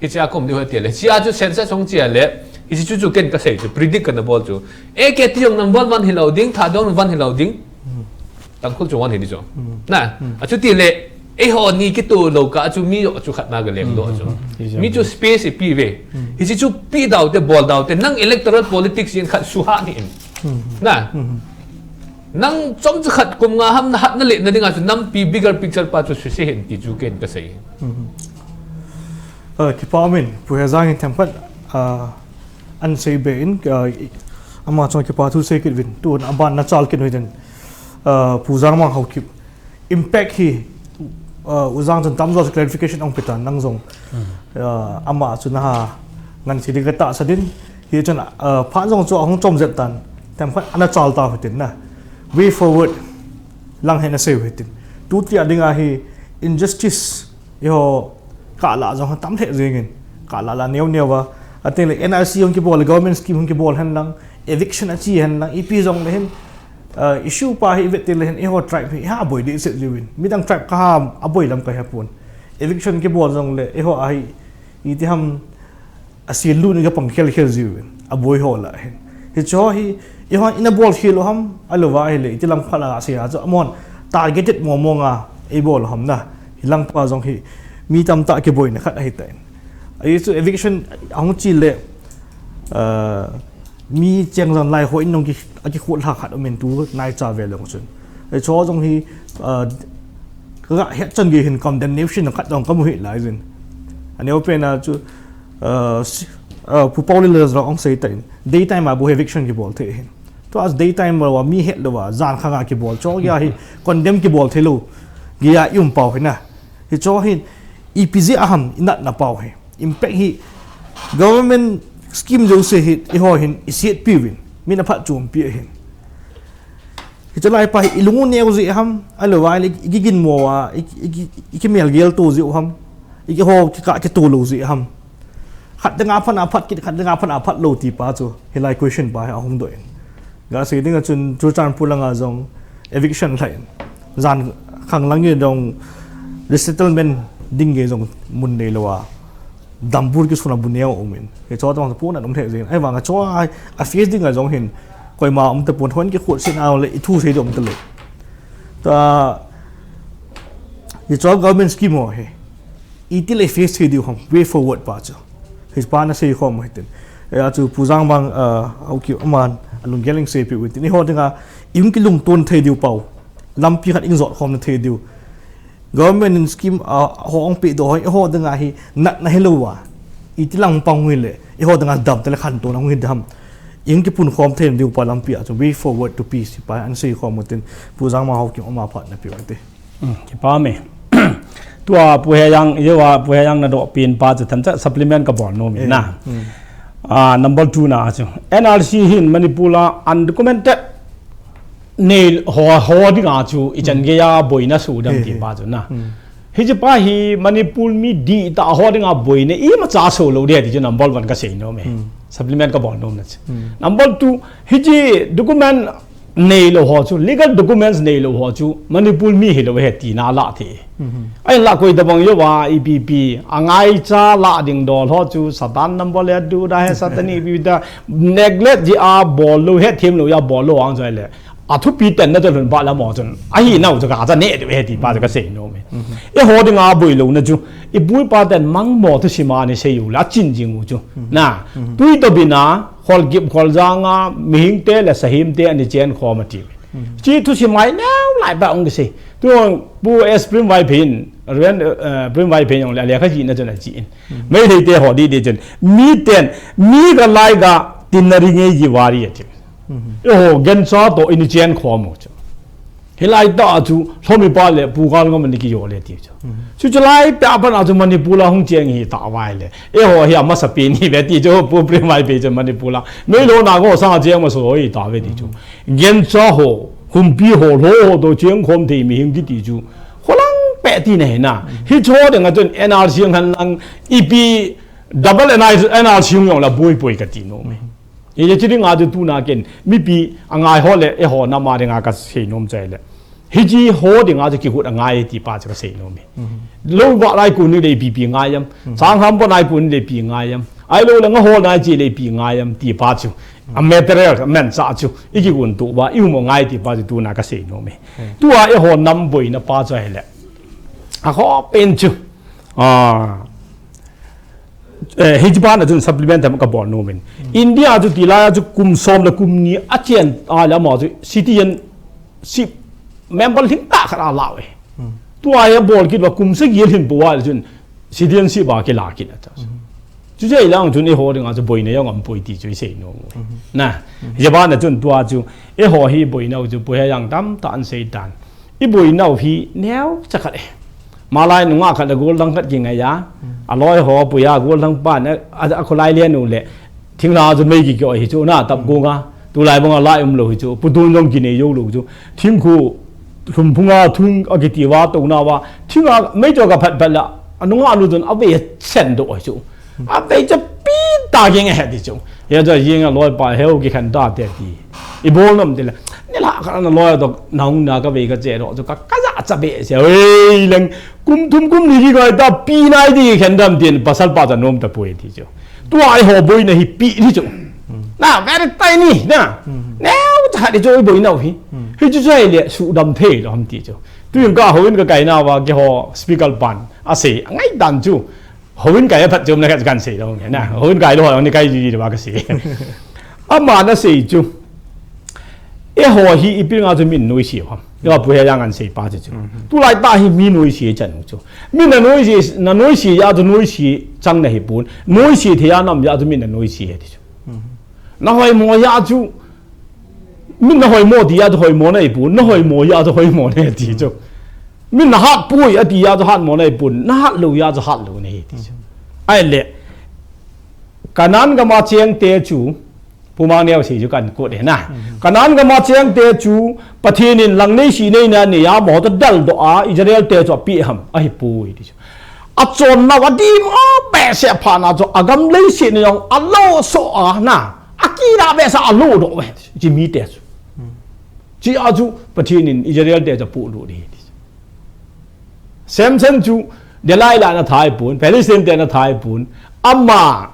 Hichia kom diu hati le. Chia chu census hung chia le. Hichi chu chu ken kasei chu predict kana bol chu. A K T hung number one hi lou ding, Thadou hung one hi lou ding. Tangkhul chu one hi di chu. Na, achu ti le, eiho ni kitu lou ka chu mi yo chu khat na ga lem do chu. Mi chu space ipi ve. Hichi chu pi dau te, bol dau te, nang electoral politics in khat suha ni in. Na, nang chom chu khat kum nga ham na hat na le na dinga chu nampi bigger picture pa chu susi hin ti chu ken kasei. Uh, kipa min, Pu Hezang in themkhat, uh, an sei be in, uh, ama chong kipa thu sei kit vin, tu aban na chal kit vin, uh, Pu Zangmang Haokip. Impact hi, uh, U Zang chun tamjo clarification ong pitan nang jong, uh, ama chu na ha ngan si ding ka ta sa din, hi chun, uh, pha jong chu ahung chom jet tan, themkhat ana chal ta hitin na. Way forward, lang hen asei hitin. Tu tia dinga hi injustice, Eiho, kala jong tam thei jingin, kala la neo neo va. Atin le N R C hung kibol, government scheme hung kibol hen lang, eviction achi hen lang, ipi jong le hin, uh, issue pa hi vet le hin, eiho tribe hi, ha boi di set jiwin. Midang tribe ka ha, aboi lam ka ha pun. Eviction kibol jong le, eiho ahi, iti ham, Asi lu ni ka pang khel khel jiu in, aboi ho la hin. Hicho hi, eiho in abol khel u ham, alouva hi le, iti lang phala asi a chu, amon targeted mo mo nga, ei bol ham na. Hi lang pa jong hi, mi tam ta kiboi na khat ahi ta in. Ahi chu eviction ahung chi le, uh, mi cheng jong lai ho in nong ki, aki khut ha khat umin tu nai cha ve long chun. Hicho jong hi, uh, ka het chan ge hin condemnation khat jong ka mu hi lai jin. Ani open a chu, Uh, si, uh, Pu Pauli le jong ong sei ta in. Daytime a bu eviction kibol thei hin. Tu as daytime ma wa mi het lo wa, jan khang a kibol. Cho ya hi condemn kibol thei lo. Gi ya i um pau hi na. Hicho hin, ipi jeh a ham, i nat na pau hi. Impact hi, government scheme jo se hi, eiho hin, i siet pi vin. Min a phat chum pi hin. Hiche lai pa hi ilung u neo jeh ham, ahilouleh i, i kigin mo a, i, i, i, i kimel gel to jeh ham, i kiho kikah kito lou jeh ham. Khat dinga phat a phat kit, khat dinga phat a phat lou ti pa chu, hilai question pa hi ahung doh in. Ga sei ding a chun Churachandpur langa jong eviction lhai in. Jan khang lang in jong resettlement ding gei jong mun nei lou a. Dambur kisun a bu neo um in. Hicho tong pon a um thei jing. Ahivang a cho a, a face ding a jong hin. Koima um tapon hon kikhut sin a le i thu sei ding um talou. Ta, hicho government scheme ho hi. Iti le face thei diu ham, way forward pa chu. Hiche pa na sei khom hitin. Hia chu Pu Jangmang, uh, Haokip aman, alunggel in sei peh u hitin. Eiho dinga, i hung kilungton thei diu pau. Lampi khat i jot khom na thei diu. Government in scheme, ah, ho ong pe doh hoi, eiho dinga hi natna hilou va. Iti lang pang hile, eiho dinga dam tele khantouna hung hi dam. Ing kipun khom thei diu pa lampi a chu way forward to peace pa an sei khom tin Pu Jangmang Haokip ama phat na pi te. Hmm, kipa me. Tua Pu Heyang, yewa Pu Heyang na do pin pa chu tham cha supplement ka bol nom in na. Hmm. Ah, number two na chu N R C hin Manipur a undocumented nei ho, ho dinga chu i chan gei a boina su dam ti pa chu na. Hiche pa hi Manipur mi di ta ho dinga boina imacha so lo de ti chu number one ka sei nom e. Supplement ka bol nom na chu. Number two, hiche document nei lo ho chu, legal documents nei lo ho chu Manipur mi hi lo he ti na la the. Ai la koi da bang yo wa I P P, a ngai cha la ding dol ho chu Satan number le du da he Satan I P P da neglect ji a bol lo he them lo ya bol lo ang chai le. A thupi ten na to lhun ba la mo chun. A hi nau chu ka cha ne de he ti pa chu ka sei nom e. E ho dinga boi lo na chu. I bui pa ten mang mo thu sima ni sei u la chin jing u chu. Na. Tui to bina, khol gip khol janga, mihing te le sahim te ani chen khom a ti. Chi thu simai neu lai ba ong ki sei. Tu Pu S Prem Vaiphei in, Reverend, eh, Prem Vaiphei in ong le, le kha ji na chun a chi in. Meitei te ho di di chun. Mi ten, mi ga lai ga tin na ri ngei ji wari a ti. E ho, gen cha to ini chen khom u chu. Hilai ta chu, Lhomipa le Pu Galngam ni ki yo le ti chu. Chu chu lai pe a pan a chu Manipur a hung cheng hi ta vai le. E ho hi a masa pi ni ve ti chu, Pu Prem Vaiphei chu Manipur a. Mei lo na go sang a cheng ma so hi ta ve ti chu. Gen cha ho, humpi ho, lo ho to cheng khom thei mihing ki ti chu. Kholang pe ti na he na. Hi cho de nga chun N R C ngan lang I P double N I, N R C hung yong la boi boi ka ti nom e. Ye, ye, chi dinga chu tuna ken, mipi a ngai ho le, e ho na ma dinga ka sei nom chai le. Hichi ho dinga chu kihut a ngai ti pa chu ka sei nom e. Lo va lai kun ni le ipi pi ngai yam. Sang ham bo nai kun le pi ngai yam. Ai lo le nga ho nai chi le pi ngai yam ti pa chu. A material, a man cha chu. I kihun tu ba, i um ngai ti pa chu tuna ka sei nom e. Tua e ho nam boina pa chu ahi le. A ho pen chu. Ah. Eh, hichi pa na chun supplement tam ka bol nom in. India chu tilai a chu kum som le kum ni a chen a le ama chu citizenship member hling ta khat a la ve. Tua ya bol kit va kum sagi hin pu a le chun citizenship a ki la kit a ta. Chu jai lang chun e ho dinga chu boina yong am poi ti chu i sei nom. Na, ya ba na chun tua chu e ho hi boina chu pu he yang tam ta an sei tan. I boina u hi neo cha khat e. Malai nunga khat le gol dang khat ki ngai a. A loi ho puya gol dang pa na a, a kholai le nu le. Thingla chu mei ki kyo hi chu na tap gonga. Tulai banga lai um lo hi chu. Putun jong ki nei yo lo chu. Thingkhu lhum phunga thung a kiti wa to na wa. Thinga mei cho ka phat phat la. A nunga nu chun a ve sen do hi chu. A vei cha pi ta ging a he ti chu. He cha ging a loi pa heu ki khen ta te ti. I bol nom ti le. Ni la ka na loi to na hung na ka vei ka che ro chu ka ka ja cha be se. Oi leng kum thum kum ni ki kai ta pi nai ti khen dam tin pasal pa cha nom ta poi ti chu. Tua ai ho boina hi pi ti chu. Na very tiny na. Neo cha di chu boina u hi. Hi chu chai le su dam thei lo ham ti chu. Tu yung ka ho in ka kai na wa ki ho speaker pan. A sei ngai dan chu. Houin kai a phat chom na ka kan sei lo nge na. Houin kai lo ho ni kai ji ji ba ka sei. Ama na sei chu. E ho hi i pil nga chu min noi si ho. Yo pu he yang an sei pa chu chu. Tu lai ta hi mi noi si chan chu. Mi na noi si na noi si ya chu noi si chang na hi pun. Noi si the ya nam ya chu min na noi si he ti chu. Na hoi mo ya chu. Min na hoi mo ti ya chu hoi mo na i pun. Na hoi mo ya chu hoi mo na ti chu. Min na hat pui a ti ya chu hat mo na i pun, na hat lo ya chu hat lo na hi ti chu. Ai le, Kanan gama cheng te chu, pumang neo si chu kan kut he na. Kanan gama cheng te chu, Pathen in lang nei si nei na nei a mo ta dal do a, Israel te chu a pi ham, a hi pui ti chu. A chon na wa di mo be se pha na chu, a gam lei si nei yong, a lo so a na, a ki na be sa a lo do we, chi mi te chu. Chi a chu, Pathen in Israel te chu pu lo di. Samson chu Delilah na thai pun, Philistine te na thai pun, ama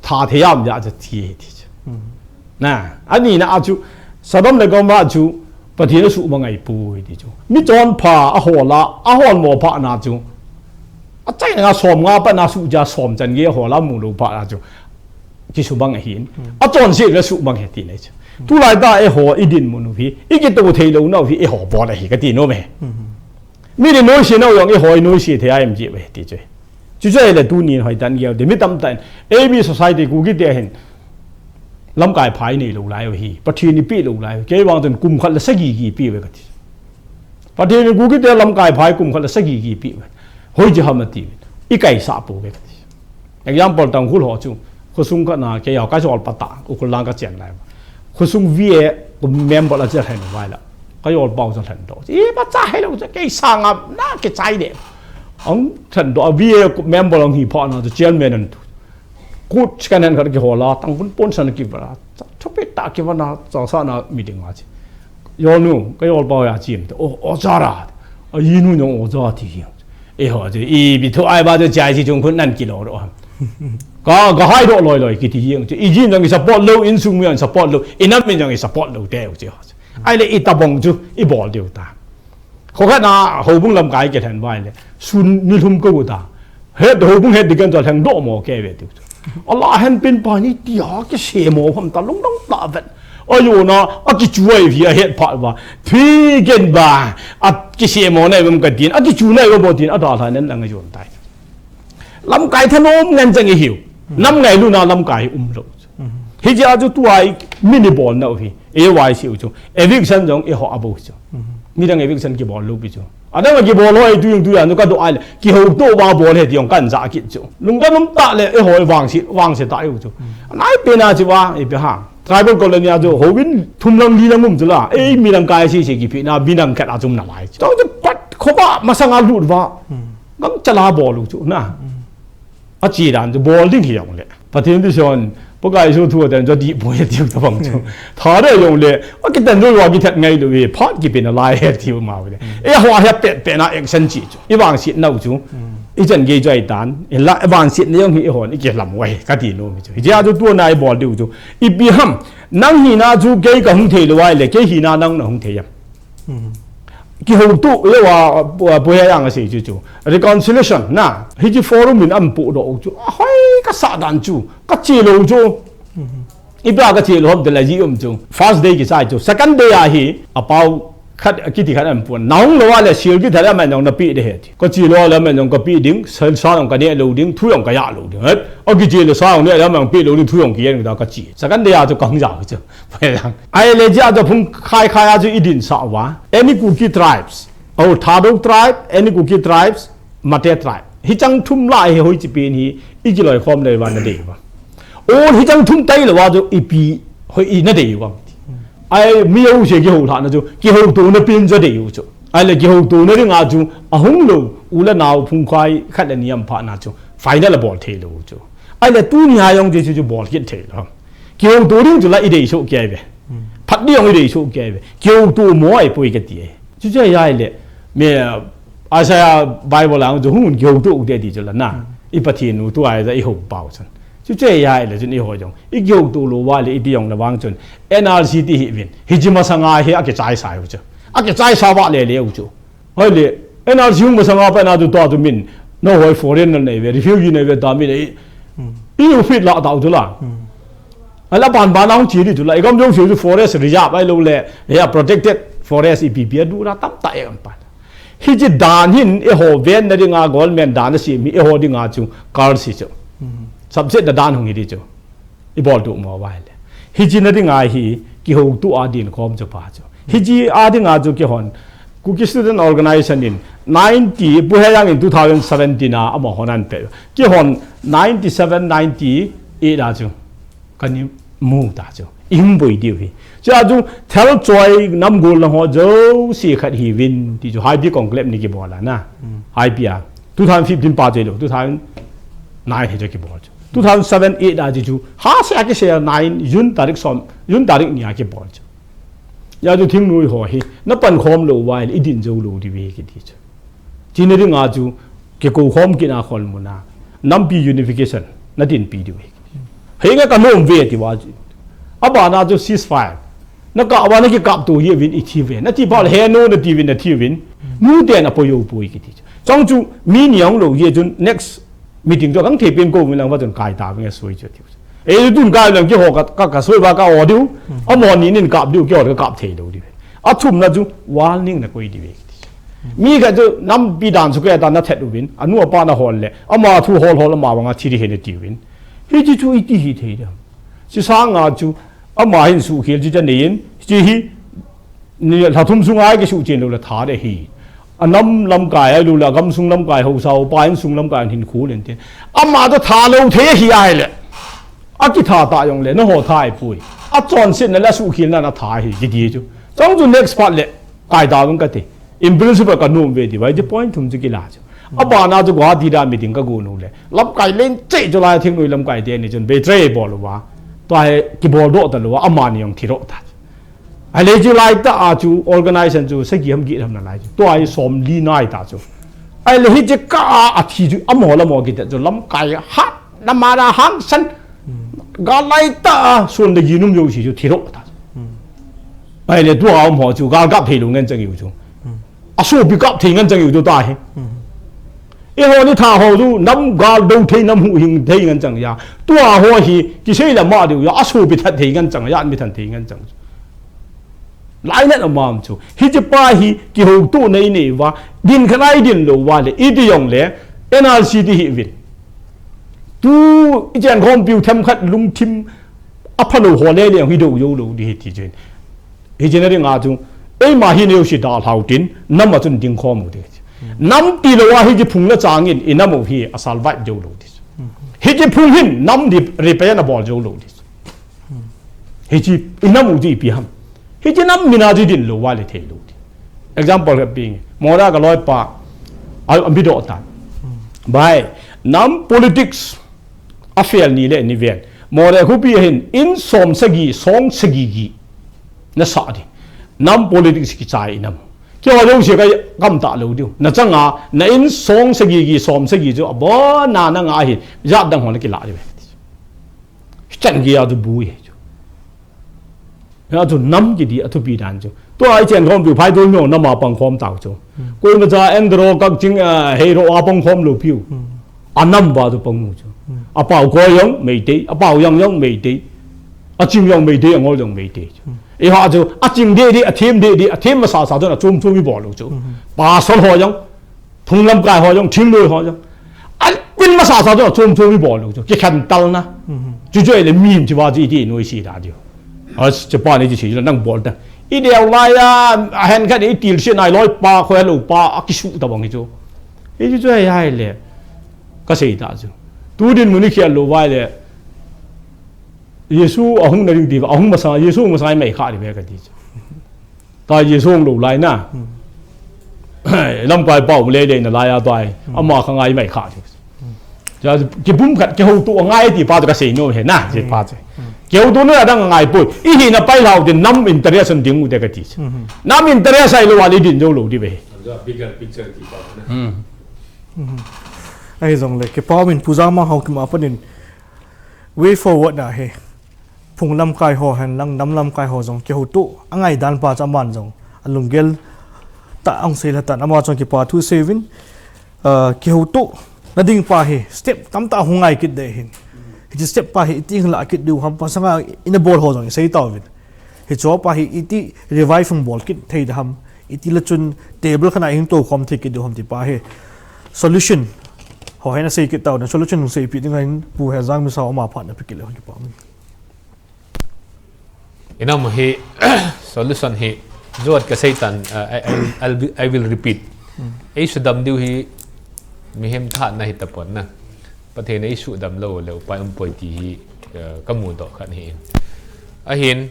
tha thei am ya chu thi ti chu. Na, ani na a chu Sodom le Gomorrah chu Pathen a su ma ngai pui ti chu. Mi chon pha a hol a, a hol mo pha na chu. A chai na som nga pa na su ja som chan ge hol a mu lo pha na chu. Ki su bang a hin. A chon si le su bang he ti nei chu. Tu lai ta e ho i din mun u hi, i ki to thei lo na u hi e ho bol a hi ka ti no me. Mi ni noi si na u yong e ho i noi si thei a em ji ve ti chu. Chu chu le tu ni hoi tan gel de mi tam tan. A B society ku ki te hin. Lamkai pha inei lou lai u hi. Pathen in ipeh lou lai u. Kei vang chun kum khat le sagi gi peh uve kati. Pathen in Kuki te lamkai pha hi kum khat le sagi gi peh uve. Hoiche ham ati. Ikai sah pouve kati. Example, Tangkhul ho chu. Khosung khat na kei a ka jol pa ta. Ukhrul lang ka chen lai. Khosung V A member a che lhen vai la. Ka jol pa u che lhen do. Imacha helou che kei sanga na kichai de. Ang lhen do V A member ang hi pha na chu chairman an tu. Kut second hand khat kihol a, Tangkhul pon san kiva la. Thupi ta kiva na, cha sa na meeting a chi. Jol nu, ka jol pa ya chim te. O, o cha ra. A yi nu nyong o cha ti hi. E ho, chu, i bi thu ai ba chu chai chi chung khun nan kilo ro. Ka, ka hai do loi loi kiti jing chu. I jin jong i support lou, insung mi jong support lou, i nam min jong i support lou te u chi ho. Ai le i tabang chu, i bol diu ta. Kho khat na, houbung lamkai ke lhen vai le. Sun ni lhum ko ta. Het houbung het dikan chu lheng do mo ke ve tiu chu. Ala hen pin pa ni ti ha ke se mo ham ta lung dong ta vet. Ayo na, a ki chu ai vi a het pha va. Phi gen ba, a ki se mo nai bam ka tin, a ki chu nai bam bo tin, a da la nen lang a yon tai. Lamkai thanom ngen chang i hiu. Nam ngailu na lamkai um lo. Hi jia chu tu ai mi ni bol na u hi. E wai si u chu. Eviction jong e ho a bo chu. Mi dang eviction ki bol lo pi chu. Adang ki bol hoi tu yung tu yan chu ka do ai le. Ki ho to wa bol he ti yong kan za ki chu. Lung da lum ta le e hoi wang si, wang se ta u chu. Nai pe na chi wa, e pe ha. Tribal colony a chu, ho win thum lang li lang um chu la. E mi lang kai si si ki pi na, mi lang kat a chum na lai. Chu chu pat kho ba, masang a lut wa. Gang chala bol u chu na. A chi dan chu bol ding hi yong le. Pathen ti son, Pakai Jesu thu a ten chu di poi tiu ta bang chu. Tha de yong le, a ki ten chu wa ki that ngai lu hi, phat ki pe na lai he tiu ma u le. E ho he pet pet na action chi chu. I wang si nau chu. I chan gei chu ai tan. I la, i wang si na yong hi i hon, i ki lam wai, ka ti nu mi chu. Hi jia chu tu na i bol diu chu. I pi ham, nang hi na chu kei ka hung thei lo ai le, kei hi na nang na hung thei yam. Ki ho tu, ye wa, pu, pu he yang a sei chu chu. Reconciliation, na. Hi chi forum in am pu do chu. A hoi ka sa dan chu. Ka chi lo chu. I pa ka chi lo hom de la ji um chu. First day ki sai chu. Second day a hi, a pau khat, a ki ti khat am pu. Naung lo wa le sil ki tha le ma nong na pi de he ti. Ka chi lo le ma nong ka pi ding, sa, sa nong ka ne lo ding, thu yong ka ya lo ding. Het. A ki chi lo sa nong ne le ma nong pi lo ding, thu yong ki yen da ka chi. Second day a chu ka hung ja chu. Ai le jia chu phung khai khai a chu i din sa wa. Any Kuki tribes. Oh, Thadou tribe, any Kuki tribes, Mate tribe. Hi chang thum la hi hoi chi pin hi i ki loi khom le wa na dei wa. Oh, hi chang thum tai le wa chu i pi hoi i na dei wa. Ai mi yo se ki ho la na chu ki ho to na pin ja dei u chu. Ai le ki ho to na ring a chu a hung lo u la nau phung khai khat le ni am pha na chu. Final a bol thei lo chu. Ai le tu ni ha yong je chu bol kit thei lo. Ki ho to ding chu la i dei so ki ai ve. Phat ding i dei so ki ai ve. Ki ho to mo ai poi ka ti ai. Chu chu ai le. Me, Isaiah Bible ang chu hung ki ho to u te ti chu la na. I Pathen u tu ai za i ho pau chan. Chu chu ai le chun i ho jong. I ki ho to lo wa le i ti yong la wang chun. N R C ti hi vin. Hi chi masanga hi a ki chai sa u chu. A ki chai sa wa le le u chu. Hoi le, N R C hung masanga pa na tu ta tu min, no hoi foreign na nei ve, refugee nei ve ta min, i, i u fit la ta tu la. Ala ban ban hung chi di tu la, i gam jong si tu forest reserve ai lo le, ya protected forest i P P a du ra tam ta e gam pa. Hi chi dan hin, e ho ven na dinga government dan na si mi, e ho dinga chu, kal si chu. Subject na dan hung hi di chu. I bol tu mo vai le. Hi chi na dinga hi, ki ho tu a din khom chu pa chu. Hi chi a dinga chu ki hon. Kuki Student Organization in ninety, Pu He Yang in two thousand seventeen a ama hon an pe. Ki hon ninety-seven, ninety-eight a chu. Ka ni mu ta chu. I hung boi diu hi. Chu a chu thel choi nam gol na ho jo si khat hi vin ti chu Haipi conclave ni ki bol a na. Haipi a. Two thousand fifteen pa chu lo, two thousand nine hi chu ki bol chu. Two thousand seven eight a ji chu, ha se a ki se a nine, June tarik som, June tarik ni a ki bol chu. Ya chu thingnoi ho hi, na pan khom lo vai, i din jo lo di ve ki ti chu. Chi na dinga chu, ki ko khom ki na khol mu na, nampi unification, na din pi di ve. Hei nga ka nom ve ti wa chu. A ba na chu ceasefire. Na ka wa na ki kap tu hi vin i thi ve. Na ti ba he no na ti vin na thi vin. Nu te na po yo po ki ti chu. Chong chu, mi ni ong lo ye chun next meeting chu kang thei pen ko mi lang va chun kai ta nge soi chu tiu. E tun kai lang ki ho ka, ka, ka soi va ka o diu. A mo ni nin kap diu ki ho ka kap thei lo diu. A thum na chu warning na koi diu. Mi ka chu nampi dan su ke ta na thet u vin. Anu apa na hol le. Ama thu hol hol ama wa nga thi di he ne tiu vin. Hi chi chu i ti hi thei da. Chi sa nga chu Ama hin suhkhel chu cha nei in, chi hi, ni lha thum sunga kisuh chen lou le tha le hi. A nam lamkai ahilou le, a gamsung lamkai haosa upa insung lamkai hin khol in tin. Ama chu tha lou thei hi ahile. A kitha ta jong le, na ho tha i pui. A chonsetna le a suhkhelna na tha hi, kiti chu. Chang chu next part le, kai ta vang kati. In principle ka nom ve ti vai, ti point thum chu kila chu. A bana chu Guwahati da meeting ka go nu le. Lamkai len che chu lai thing noi lamkai te ni chun betray bol uva. Tua hi kibol doh ta lou a, amani jong thi ro ta. Ahile chu lai ta a chu organization chu sagi ham gi ham na lai chu. Tua hi som li nai ta chu. Ahile hi chu ka a, a thi chu amaho le amaho kiti chu lamkai hat na ma da hang san. Gal lai ta a, sun da gi num yo si chu thi ro ta chu. Ahile tua amaho chu gal kap thei lou ngen chang u chu. A sopi kap thei ngen chang u chu ta hi. Eiho ni tha ho chu nam gal do thei, nam huhhing thei ngen chang ya. Tua ho hi kisei le ma diu ya, a sopi that thei ngen chang ya, mi than thei ngen chang. Lainat a mam chu. Hiche pa hi kihoutohna i nei uva, din khat a i din lou uva le, iti jong le, N R C ti hi uvin. Tu i chen khompiu themkhat lungthim a phalou ho le le hi do jou lou di hi ti chen. Hiche na dinga chu, eima hi neo si dalhau tin, nam a chun ding khom u ti. Nam ti lou a hiche phung le chang in, i nam u hi a survive jou lou ti. Hiche phung hin nam di repair na bol jou lou ti. Hiche i nam u chu ipi ham. Hiche nam mina chu i din lou uva le thei lou ti. Example khat peng. Mora ka loipa. A, a mi doh ta. Bai, nam politics a fail ni le ni ven. Mora khopi hin in som sagi, song sagi gi. Na sa di. Nam politics kichai i nam. Kei ho jouse ka kam ta lou diu. Na changa, na in song sagi gi, som sagi chu abona na nga hin. Jat dang ho na kila di ve. Chan gi a chu bu ye chu. A chu nam kiti a thupi dan chu. Tua i chen khompiu phai tu nyo nam a pang khom tau chu. Koima cha Andro Kakching, ah, Heiro a pang khom lou piu. A nam ba chu pang u chu. A pau ko jong Meitei, a pau yang jong Meitei. A ching jong Meitei, a ngol jong Meitei chu. I ha chu, a ching de de, a them de de, a them masa sa chu na chom chom i bol lou chu. Pasal ho jong, Thung lamkai ho jong, thingnoi ho jong. A pin masa sa chu, chom chom i bol lou chu. Kikhen tal na. Chu chu le min chu ba chu iti noi si da diu. A chu pa ni chu si nang bol ta. I deu lai a, a hen khat i til si nai loipa, khoi lou pa, a kisu ta bang hi chu. I chu chu ai ai le. Ka sei ta chu. Tu dinmun i khel lou vai le. Jesu a hung na ding ti, a hung masa, Jesu hung masa mai kha di ve ka ti chu. Ta Jesu hung lou lai na. Lamkai pau le le na lai a tai. Ama kha ngai mai kha. Ja kibum khat kihoutoh ngai ti pa chu ka sei nom e na, ti pa chu. Kihoutoh na dang ngai poi. I hina pai lou din nam interest ding u te ka ti chu. Nam interest ai lou a le din jou lou di ve. Bigger picture ti pa na. Ahi jong le, kipa min Pu Jangmanghao kima panin way forward na hi. Phung lamkai ho hen lang, nam lamkai ho jong kihoutoh a ngai dan pa chu aman jong a lunggel ta ang sei la tan ama jong kipa thu sei vin, ah, kihoutoh na ding pa hi step tamtah hung ngai kit de hin. Hiche step pa hi iti hung la kit diu ham pa sanga ina bol ho jong sei tau vin. Hiche pa hi iti revive hung bol kit thei da ham. Iti la chun table khat a hin tou khom thei kit diu ham ti pa hi. Solution. Ho hen a sei kit tau na solution hung sei pi ding hin Pu Hejang Misao ama phat na pi kit le ho kipa min. Inam hi solution hi juat ka sei tan, uh, I, I, I'll be, I will repeat. Ei sudam diu hi mihem thahatna hi tapon na. Pathen ei sudam lou le upai um poi ti hi, uh, ka mudoh khat hi. Ahin,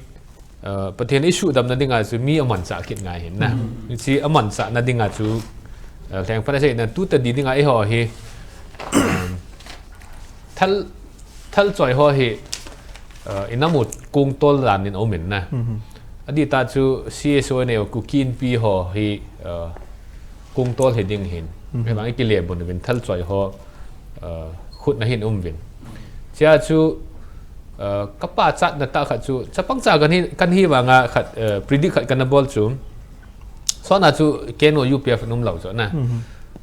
uh, Pathen ei sudam na dinga chu mi amanchah kit ngai hin na. Hiche amanchah na dinga chu, uh, lhengphat a sei na tu ta di dinga eiho hi, um, thal Thal choi ho hi, uh, inam u kongtol dan in um in na. Adih ta chu C S O ne Kuki Inpi ho hi, uh, kongtol hi ding hin. Kei vang i kile bun vin thal choi ho, uh, khut na hin um vin. Chia chu, uh, ka pachat na ta khat chu, chapang cha kan hi, kan hi vanga khat, uh, predict khat kan na bol chu. Sona chu K N O U P F in um lou chu na.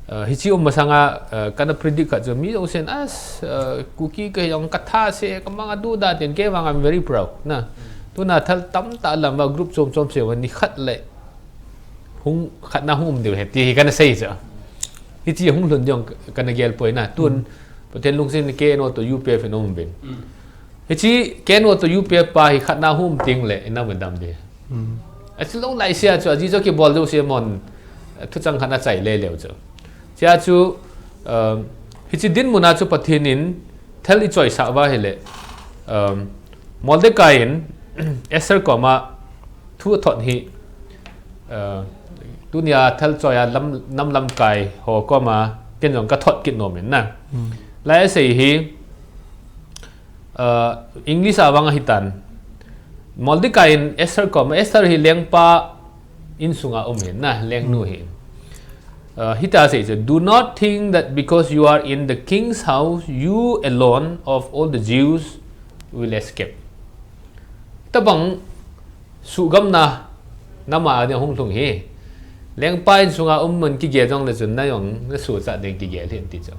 Uh, hiche um masanga, uh, kana predict khat chu mi jousen as, uh, Kuki ka jong ka tha se ka mang a du da tin kei vang I'm very proud na. Tuna thal tamtah lam va group chom chom se va ni khat le hung khat na hung um diu he ti hi kana sei chu. Hiche hung lhun jong kana gel poi na. Tun Pathen lungset in K N O to U P F in um vin. Hichi ken wo to U P F pa hi khatna hum ting le ina mun dam di. Achi lo lai sia chu aji jo ki bol jo se mon thuchang khatna chai le leu chu. Chia chu um, hichi din muna chu Pathin in thel i choi sa va hi le um, Mordecai in Esther koma thu thot hi uh, tunia thel choi a lam nam lam kai ho koma ken jong ka thot kit nom in na. Lai sei hi uh, English a vang a hitan. Mordecai in Esther kom, Esther hi lengpa insunga um hin na, lengnu hi. Uh, hita sei chu, do not think that because you are in the king's house, you alone of all the Jews will escape. Tabang sugamna nama a ding hung lhung hi. Lengpa insunga um mun kigel jong le chun na jong na sucha ding kigel hin ti chu.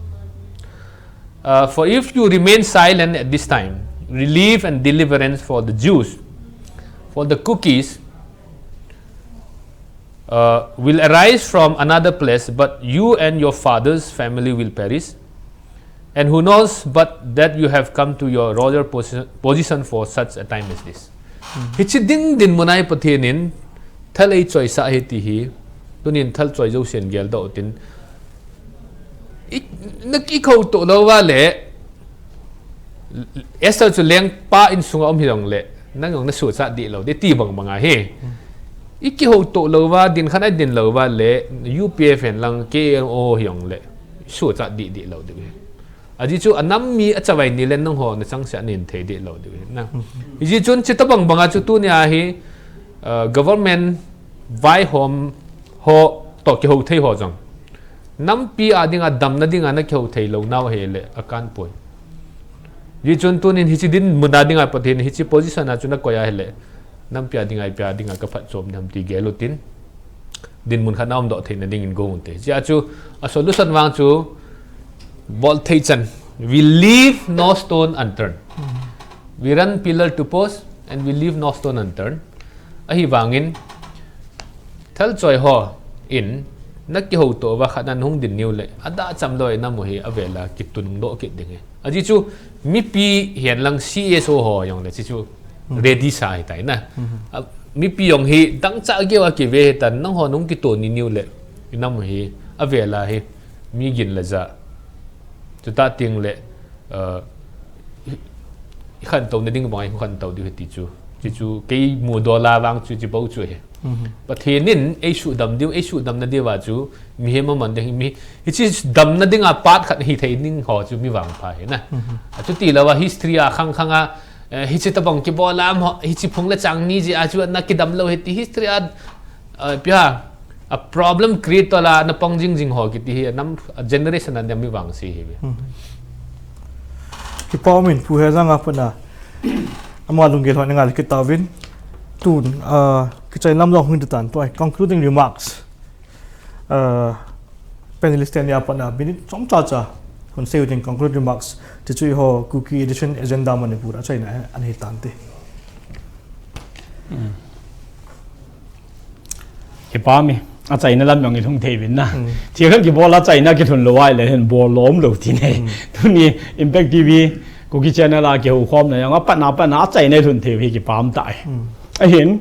Uh, for if you remain silent at this time, relief and deliverance for the Jews, for the cookies, uh, will arise from another place, but you and your father's family will perish. And who knows but that you have come to your royal position, position for such a time as this. Hichi din din munai Pathin in thal ei choi sa hi ti hi, tunin thal choi jo sen gel do tin. I, na ki khou to lo va le, Esther chu lengpa insunga um hi jong le, nang jong na sucha di lo, di ti bang bang a hi. I ki ho to lo va, din khan a din lo va le, U P F hen lang K N O hi jong le, sucha di di lo di. Aji chu anam mi a chavai ni le nang ho na chang se anin thei di lo di. Na. Iji chun chi ta bang bang a chu tunia hi, uh, government vai hom ho to ki ho thei ho jong. Nampi a dinga damna dinga na kihou thei lo nau he le a kan poi. Hi chun tunin hichi din muna dinga Pathin hichi position a chu na koi a he le. Nampi a dinga ipi a dinga ka phatchom nam ti gel utin. Din mun khat na um doh theina dingin go unte. Chia chu a solution vang chu bol thei chan. We leave no stone unturned. We run pillar to post and we leave no stone unturned. Ahi vangin thal choi ho in na kihou to va khat nan hung din niu le a da cham loi na mu hi a vela ki tunung doh kit ding e. Aji chu mipi hian lang C S O ho jong le chi chu ready sa hi tai na. A, mipi jong hi dang cha ge wa ki ve hi tan nang ho nung ki to ni niu le i na mu hi a vela hi mi gin la ja. Chu ta ting le uh, i khan to na ding bang i khan to di ti chu. Chi chu kei mu do la vang chu chi bo chu he. Pathin in ei su dam diu, ei su dam na diu va chu mi he ma man ding mi hi chi dam na ding a pat khat hi thei ning ho chu mi vang pha he na. A chu ti la va history a khang khang a eh, hi chi ta bang ki bo lam ho hi chi phung le chang ni ji a chu na ki dam lo he ti history a uh, pia a problem create to la na pang jing jing ho ki ti hi nam a generation a mi vang si hi. Ki pa min pu he jang a pa na. Ama lunggel ho ni ngal ki ta vin. Tun, uh, ki chai lam jong hung tan to ai. Concluding remarks. Uh, panelist te ni a pa na minute chom cha cha. Hun sei u ding concluding remarks. Ti chu i ho Kuki Edition Agenda Manipur a chai na an hi tan te. Ki pa mi. A chaina lam jong i lhung thei vin na. Thil khat ki bol a chaina ki lhun lo ai le hin bol lom lo ti nei. Tuni Impact T V Kuki Channel a ki ho khom na jong a pa na pa na a chaina i lhun thei hi ki pam tai. Ahin,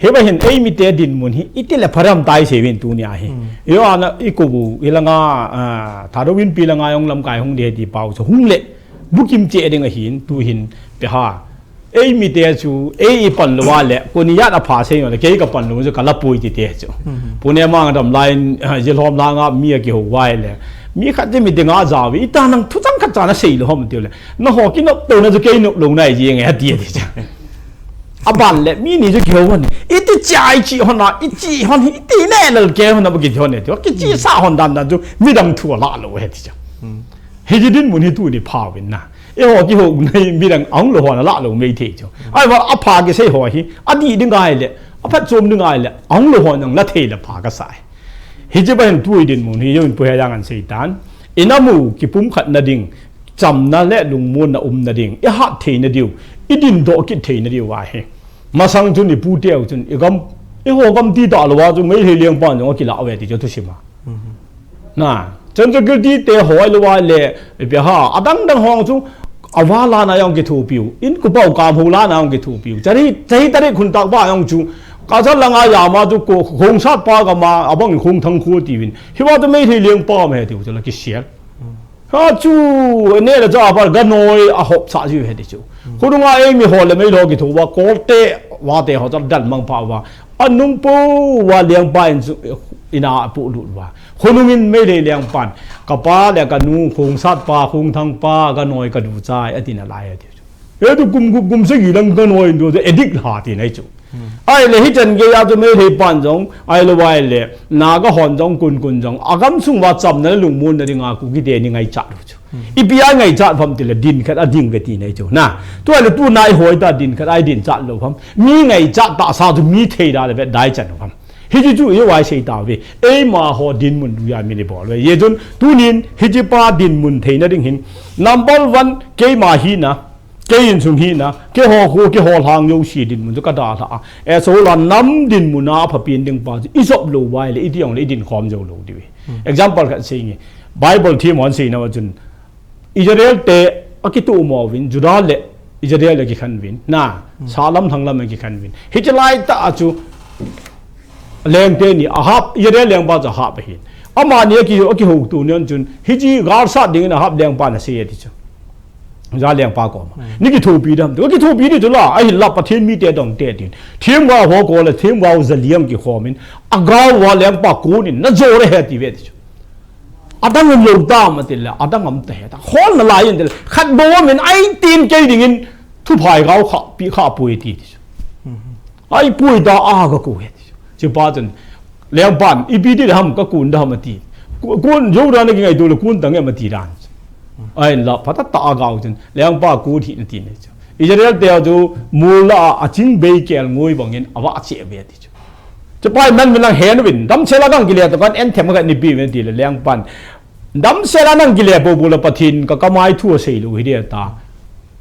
hi ba hin ei mi te din mun hi i ti le pharam tai se vin tuni a hi. Yo ana i ko bu i la nga, ah, Thadou Inpi la nga jong lam kai hung di he ti pau so hung le. Bukim che ding ahin, tu hin pe ha. Ei mi te chu, ei i pan lo wa le, ko ni ya na pha se yo le, kei ka pan lo chu ka la pui ti te chu. Pune ma nga dam line, ah, je lhom la nga mi a ki ho wai le. Mi khat je mi te nga ja wi, i ta nang thu chang khat cha na sei lo hom ti le. Na ho ki no to na chu kei no lo nai ji nge ti ti cha. A ban le, mi ni chu ki ho hon. I ti chai chi hon na, i chi hon, i ti le lal ke hon na ba ki hon ne. Ti ki chi sa hon dan dan chu, mi dang thu la lo he ti cha. Hi ji din mun hi tu ni pha win na. E ho ki ho nei mi dang ang lo ho na la lo mei thei chu. Ai wa a pha ki sei ho hi, a di ding ai le, a phat chom ding ai le, ang lo ho nang la thei le pha ka sai. Hi ji ba hin tu i din mun hi, yo in pu he yang an sei tan. I na mu ki pum khat na ding, cham na le lung mun na um na ding, i hat thei na diu, i din do kit thei na diu ai he. Masang chun i pu teu chun, i gam, i ho gam ti ta lo wa chu mei thei liang pan jong ki la we ti chu thu sima. Na, chan chu guilty te hoi lo wa le, i pe ha, a dang dang hong chu, Ava lana jong kithopiu. Inkupa u kamhou lana jong kithopiu. Chahi, chahi tarik khun tah pa jong chu. Kachal langa jama chu ko, Khongsat pa kama, abang Khongthang kho tiuvin. Hiva chu Meitei lengpa um ahi tiu chu la kisial. Ha chu, ne la cha pa ganoi ahop sa jiu ahi ti chu. Khonunga eimi ho le Meitei ho kitho uva, Kolte vate ho cha dan mang pha uva. Anung po uva lengpa in chu, ina apolut uva. Khonungin Meitei lengpan, kapa le kanu, Khongsat pa, Khongthang pa, ganoi kadu chai, ati nalai ati chu. Hitu kum, kum, kum sagi lang ganoi in du, addict lha ti nai chu. Ahile hichan geiya chu Meitei pan jong, ahilou ahile, Naga hon jong, kun kun jong, agamsung uva chamna le lungmonna dinga Kuki teni ngaichat u chu. Ipi a ngaichat ham tile din khat a ding ve ti nai chu. Na, tua le tuna i hoi ta din khat a i din chat lou ham. Mi ngaichat tahsa chu mi thei da le vet dai chan u ham. Hichu chu i vai sei tauve. Eima ho dinmun duija mi ni bol uve. Hijeh chun tunin hiche pa dinmun theina ding hin. Number one, keima hina, kei insung hina, keiho kho, keiho lhang jouse dinmun chu ka dalha a. Eiho la nam dinmun a phapen ding pa chu i jop lou uva ahile, iti jong le i din khom jou lou diu ahi. Example khat sei nge. Bible them hon seina uva chun, Israel te akitomo uvin, Judah le Israel le kikhen uvin. Na, salam lhanglam kikhen uvin. Hiche laitah a chu leng teni Ahab, Israel lengpa chu Ahab ahin. Amani aki, akihouto nin chun, hiche galsat dingin Ahab lengpan asei ati chu. Judah lengpa koma. Nei kithopi dem. Kithopi ding chu la, ahinla Pathen mite dong te tin. Themgao ho koma le, themgao jali jong kikhomin. Agao uva lengpa konin, najo le he ti ve ti chu. Adang um lou tam atile, adang um ta he ta. Khol nalai in tile, khat bou um in, ai tin kei dingin, thupha i gao kha, pi kha poi ti ti chu. Ai poi ta a ka ko he ti chu. Chupa chun, lengpan, ipi ti ham ka kun da ham ati. Ku-, kun jo da na ki ngaito le kun ta nge ma ti dan. Ahinla, phatah tah a gao chun, lengpa kun hi na ti ne chu. Israel te chu, mul la a, aching bei kel ngoi bangin, ava che ve ti chu. Chupa in man min lang hen uvin, damsel a kang kile to kan en them ka ni pi uvin ti le lengpan. Damsel a nang kile bou bou le Pathen ka kamai thu asei lou hi dia ta.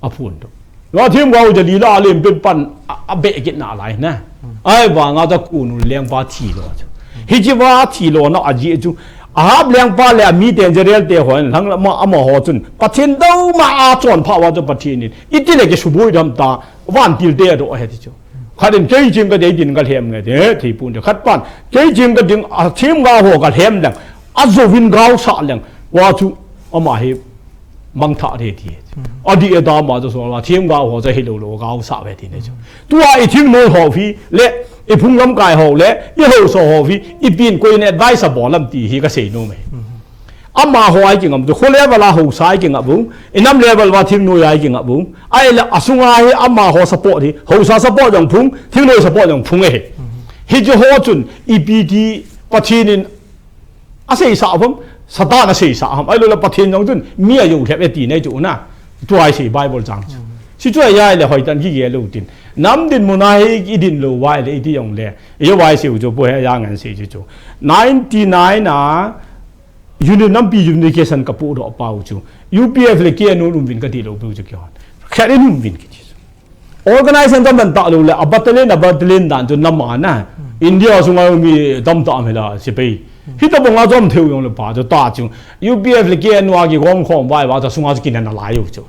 Aphun to. Lua themgao jali la lem pen pan a, abeh kit nalai na. Ahivanga chu kun u lengpa thi lo chu. Hiche va thi lona ajeh chu. Ahab lengpa le amite Israel te hon lhang la ma amaho chun. Pathen dou ma a chon pha uva chu Pathen in. Iti le kisuboi dem ta. Vantil te adoh ahi ti chu. Khat in kei ching ka dei din ka lhem nge ti, eh, thei pon ti. Khat pan, kei ching ka ding, a themgao ho ka lhem leng. Ajou vin gao sah leng. Kua chu, ama hi, mangthah de ti. Adih e da ma chu so la, themgao ho chu hilou lou, gao sah ve ti ne chu. Tua i thingnoi ho hi, le, i phung lamkai ho le, i haosa ho hi, ipi in koi in advice abol lam ti hi ka sei nom e. Amaho a i kingam chu, kho level a haosa a i kingam u, i nam level uva thingnoi a i kingam u, ahile asunga hi amaho support hi, haosa support jong phung, thingnoi support jong phung ahi. Hiche ho chun, ipi ti Pathen in aseisah ham, Satan aseisah ham, ahilou le Pathen jong chun, mi ajou lhep e ti nei chu na, tua i sei Bible chang chu. Hichu ahile hoitah in kigel u tin, nam dinmun a hi i din lou uva ahile, iti jong le, i vai sei u chu, po he jang an sei chu chu. Ninety-nine a, Uni-, nampi unification ka pudoh pau chu. U P F le K N U um uvin ka ti lou peu chu kihon. Khat in um uvin kiti chu. Organization tam dan ta lou le, a battalion, a battalion dan chu nam a na. India sunga mi tam ta um hila, sepai. Hitabang a chom theu jong le pa chu ta chu. U P F le K N U a kigom khom vai va chu sunga chu kinana lai u chu.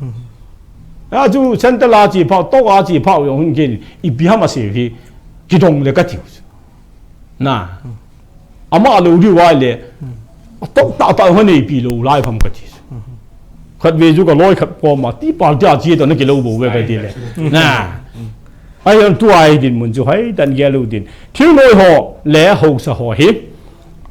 A chu central a chi phau, tok a chi phau jong hun kin, ipi ham asei hi, kidong le ka tiu chu. Na. Ama lou diu vai le. Atok tah tah hon neipi lou lai pham ka ti. Khat ve chu ka loi khat koma, ti party a chi to na kilou bou ve ka ti le. Na. Ahi an tua i dinmun chu hoitah in gel u tin. Thingnoi ho le haosa ho hi.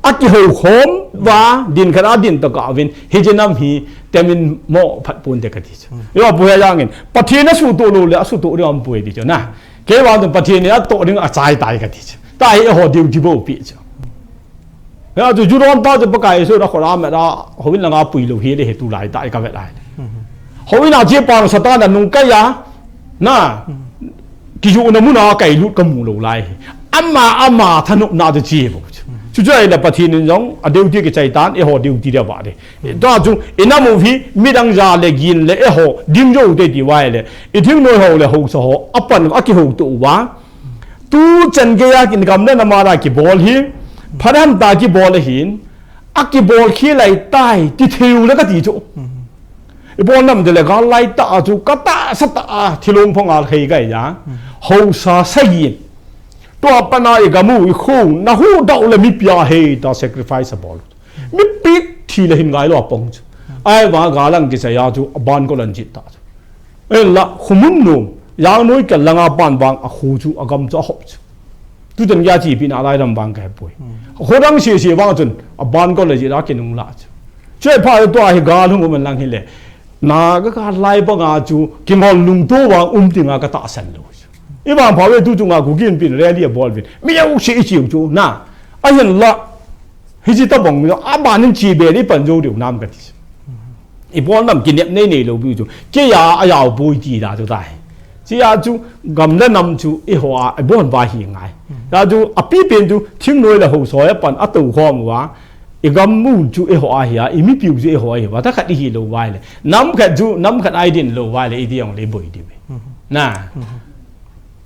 Akihou khom uva, din khat a din to ka uvin. Hiche nam hi, temin mo phat pon te ka ti chu. Yo, pu he jang in. Pathen asuhtoh lou le, asuhtoh ding um poi ti chu na. Kei vang chun Pathen in atoh ding achai tai ka ti chu. Tua hi eiho duty bou pi chu. Hia chu Juron pa chu Pakai Jesu in akhut a amet a, houin langa pui lou hi le hi tulai tah hi ka vet lai. Houin a che pang Satan in anung kai a, na, kijona mun a kailut ka mu lou lai hi. Ama, ama thanopna chu che bou chu. Chuchu ahile Pathen in jong a duty kichai tan, eiho duty dia ba de. Tua chu, i nam u hi, midang ja le gin le eiho, ding jou te ti vai le, i thingnoi ho le haosa ho, apan akihouto uva. Tu chan geiya kin gam le nam a kibol hi, phat ham ta kibol ahin, akibol khel lai tai, ti thei u le ka ti chu. Ibol nam dile gal lai ta a chu ka tahsa ta a thilong phong a hei kai ja. Hausa sa yin. Tua pana i gamu i khung na hu dau le mipi a hei ta sacrifice a bol. Mipi thi le hin ngai lo a pong chu. Ai va galang kisai a chu a ban ko lan jit ta chu. Ei la khumun nu yang noi ka langa ban vang a khu chu a gam chu a hop chu. Tu ten ya chi pi na lai ram vang ka he poi. Kho dang si si vang chun a ban ko le jit a kinung la chu. Chue pha tua hi gal hung um lang hi le. Na ka ka lai pa nga chu kingol lung to vang um ti nga ka ta san lo. I vang pha ve tu chu nga ku kin pin rally a bol vin. Mi yau si i chiu chu na. A hin la. Hi chi ta bong lo a ban in chi be ni pan jo diu nam ka ti. I bol nam ki nep nei nei lo bu chu. Ke ya a yau boi ti da chu tai. Chi ya chu gam le nam chu i ho a i bon va hi ngai. Ya chu a pi pen chu thing noi le ho so ya pan a to khom wa. I gam mu chu eiho a hi a, i mipiu chu eiho a hi a, ta khat i hi lo vai le. Nam khat chu, nam khat a i din lo vai le, i di ong le boi di ve. Na.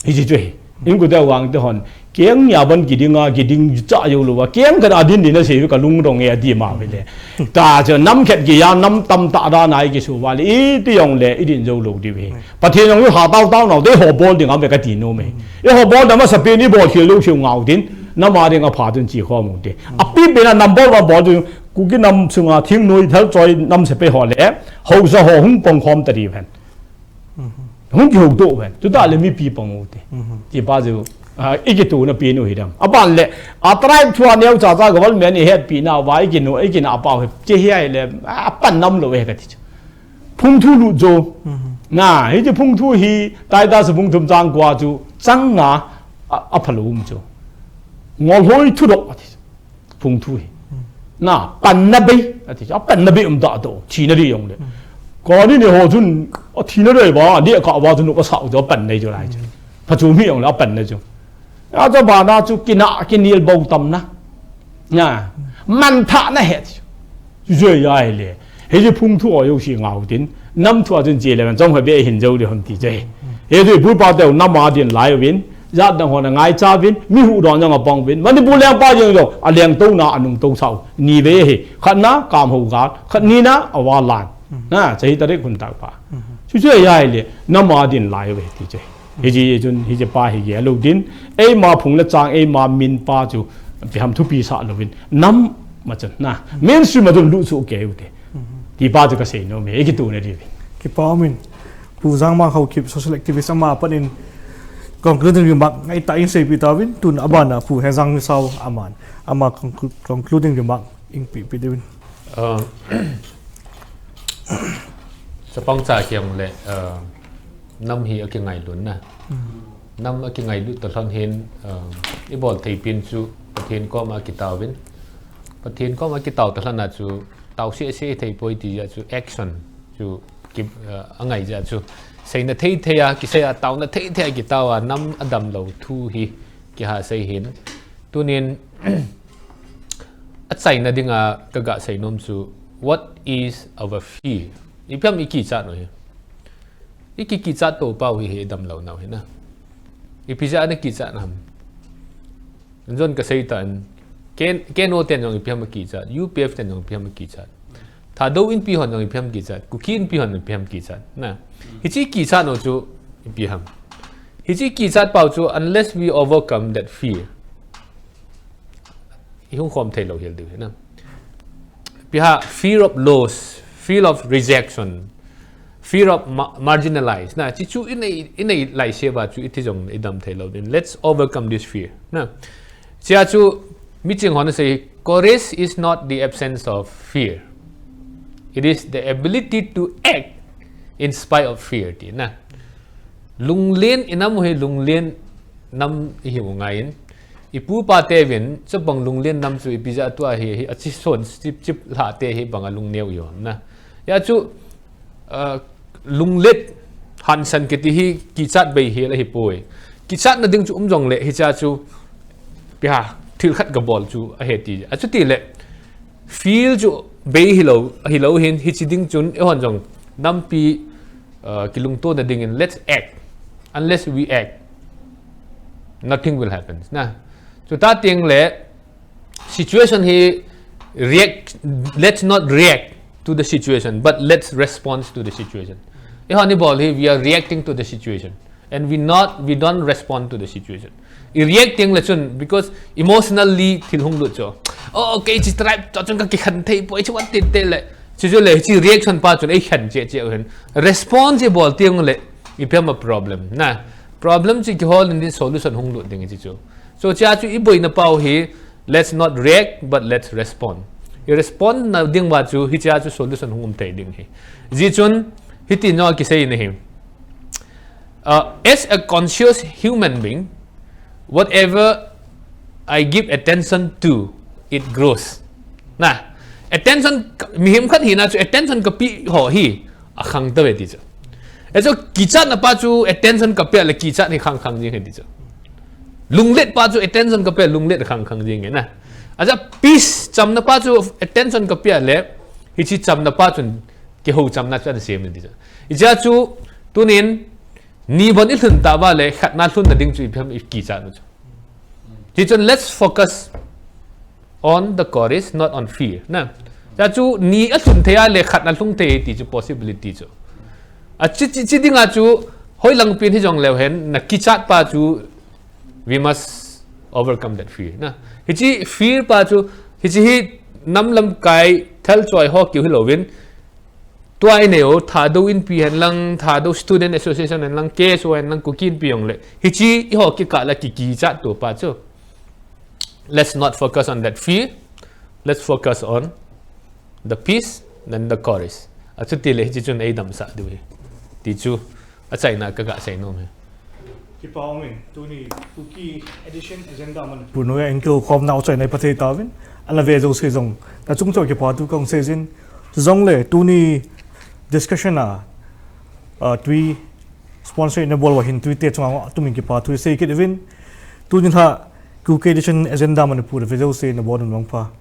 Hi chi chu hi. In ku te wang te hon. Keng nia ban ki ding a, ki ding cha yo lo va. Keng khat a din din a se ka lung dong e a di ma ve le. Ta chu nam khat ki ya, nam tam ta da na i ki su vai le, i di ong le, i din zo lo di ve. Pathen jong u ha tau tau nau te ho bol ding a ve ka ti nom e. I ho bol da ma sa pe ni bol khel lo siu ngau din. Nam a ding a pha tun chi kho mu te. A pi pe na nam bol va bol tu ku ki nam sunga thing noi thal choi nam se pe ho le. Ho za ho hung pong khom ta di ven. Hung ki ho to ven. Tu ta le mipi pong u te. Ti pa ju. A, i ki tu na pi nu hi dam. A ban le. A tribe thua neu cha cha government i het pi na va i ki nu, i ki na pa he. Che hi ai le. A pan nam lo ve ka ti chu. Phung thu lu jo. Na, hi chi phung thu hi, tai ta sa phung thum chang kwa chu, chang nga, a, a pha lo um chu. Ngol hoi thu dok, a ti. Phung thu hi. Na, pan na bei, a ti. A pan na bei um da to, chi na di yong le. Ko ni ni ho chun, a thi na dei ba, ni ka wa chun, a sa u jo pan nei jo lai chu. Pha chu mi yong le, a pan na chu. A cha ba na chu kina, kinil bau tam na. Na. Man tha na he. Chu chu ya le. He ji phung thu o yo si ngau tin. Nam thu a chun che le man chom ha be hin jo de hon ti che. He ji bu pa teu nam a din lai win. Jat dang hon a ngai cha win. Mi hu don jong a pang win. Manipur leng pa jong jo. A leng to na a nung to sau. Ni ve he. Khat na kam ho gal. Khat ni na a wa lan. Na, chahi tarik hun tak pa. Chu chu ya le. Nam a din lai ve ti che. Hi ji, hi chun, hi ji pa hi ge, a lo din, ei ma phung le chang, ei ma min pa chu, pi ham thupi sa lo vin, nam ma chun, na, mainstream ma chun lu chu ke u te. Ti pa chu ka sei nom e, ei ki tu na di vin. Ki pa min, Pu Jangma Haokip, social activist ama pan in, concluding remark, ngai ta in sei pi ta vin, tun a ban a Pu Hejang Misao aman, ama conclu-, concluding remark, in pi pi de vin. Aa, chapang cha kiang le, aa, nam hi a kingailut na. Nam a kingailut ta lhon hin, aa, i bol thei pin chu Pathen kom a kitao vin. Pathen kom a kitao ta lhon a chu tao se se thei poi ti ja chu action chu ki, aa, a ngai ja chu. Seina thei thei a, kisei a, taona thei thei a kitao a, nam a dam lo thu hi kiha sei hin. Tunin, a chaina dinga ka ga sei nom chu, what is our fear? Ipi ham i kichat nau hi. I ki kichat to pau hi he dam lo nau hi na. Ipi ja na kichat na ham. Jon ka sei ta in, K-, KNO ten jong ipi ham kichat, U P F ten jong ipi ham kichat. Thadou Inpi hon jong ipi ham kichat, Kuki Inpi hon ipi ham kichat. Na. Hichi kichat nau chu ipi ham. Hichi kichat pau chu unless we overcome that fear. I hung khom thei lo hel diu hi na. Pi ha, fear of loss, fear of rejection, fear of ma-, marginalized. Na, chi chu i nei, i nei lai se ba chu i ti jong i dam thei lo din. Let's overcome this fear. Na. Chia chu mi ching hon sei, courage is not the absence of fear. It is the ability to act in spite of fear. Ti na. Lunglen i nam hi lunglen nam i hi u ngai in. I pu pa te vin, chapang lunglen nam chu ipi ja tua hi, hi a chi son, chip, chip hla te hi bang a lungneu i hom na. Ya chu, aa, lunglet hansan kiti hi kichat bei hi la hi poi. Kichat na ding chu um jong le hi cha chu pi ha thil khat ka bol chu a he ti. A chu ti le feel chu bei hi lo, hi lo hin hi chi ding chun e hon jong nampi, aa, kilungto na ding in let's act. Unless we act, nothing will happen. Na. Chu ta ting le situation hi react, let's not react to the situation, but let's respond to the situation. Eiho ni bol hi, we are reacting to the situation, and we not we don't respond to the situation. I reacting le chun, because emotionally thil hung lut chu. Oh, okay, chi tribe to chun ka kikhen thei poi, chi wat ti te le. Chi chu le, chi reaction pa chun ei khen che che hen. Response i bol tiang le, i pia ma problem na. Problem chi kihol in din solution hung lut ding chi chu. So chia chu i boina pau hi, let's not react, but let's respond. I respond na ding wa chu, hi chia chu solution hung um thei ding hi. Ji chun, hiti no kisei ni hi. Uh, as a conscious human being, whatever I give attention to, it grows. Na, attention, mihem khat hi na chu attention ka pi ho hi, a khang ta ve ti chu. E chu kichat na pa chu attention ka pia le kichat hi khang khang jing he ti chu. Lunglet pa chu attention ka pia lunglet khang khang jing he na. Aja peace cham na pa chu attention ka pia le hi chi cham na pa chun kihou cham na chu an sem ni ti chu. I cha chu tunin ni bon i hlun ta va le khat na hlun na ding chu i phem i kichat nu chu. Ti chun let's focus on the courage, not on fear. Na. Cha chu ni a hlun thei a le khat na hlung thei ti chu possibility chu. A chi, chi, chi dinga chu hoi lang pin hi jong leu hen na kichat pa chu we must overcome that fear. Na. Hi chi fear pa chu hi chi hi nam lam kai thal choi ho kiu hi lovin. Tua i neo, Thadou Inpi hen lang, Thadou Student Association hen lang, K S O hen lang, Kuki Inpi jong le. Hi chi i ho kikah la ki kichat tu pa chu. Let's not focus on that fear. Let's focus on the peace and the courage. A chu ti le hi chi chun ei dam sa du hi. Ti chu a chaina ka ga sei nom hi. Kipa um in, tuni Kuki Edition Agenda Manipur noiya in kikhom nau chaina i pha thei tauvin, ana ve jouse jong, na chung choi kipa thu kong sei jin, chu jong le, tuni discussion a, uh, tui sponsor na bol wa hin tui te chunga tumin kipa thu sei kit uvin, tuni ha Kuki Edition Agenda Manipur ve jouse na bol un mangpha.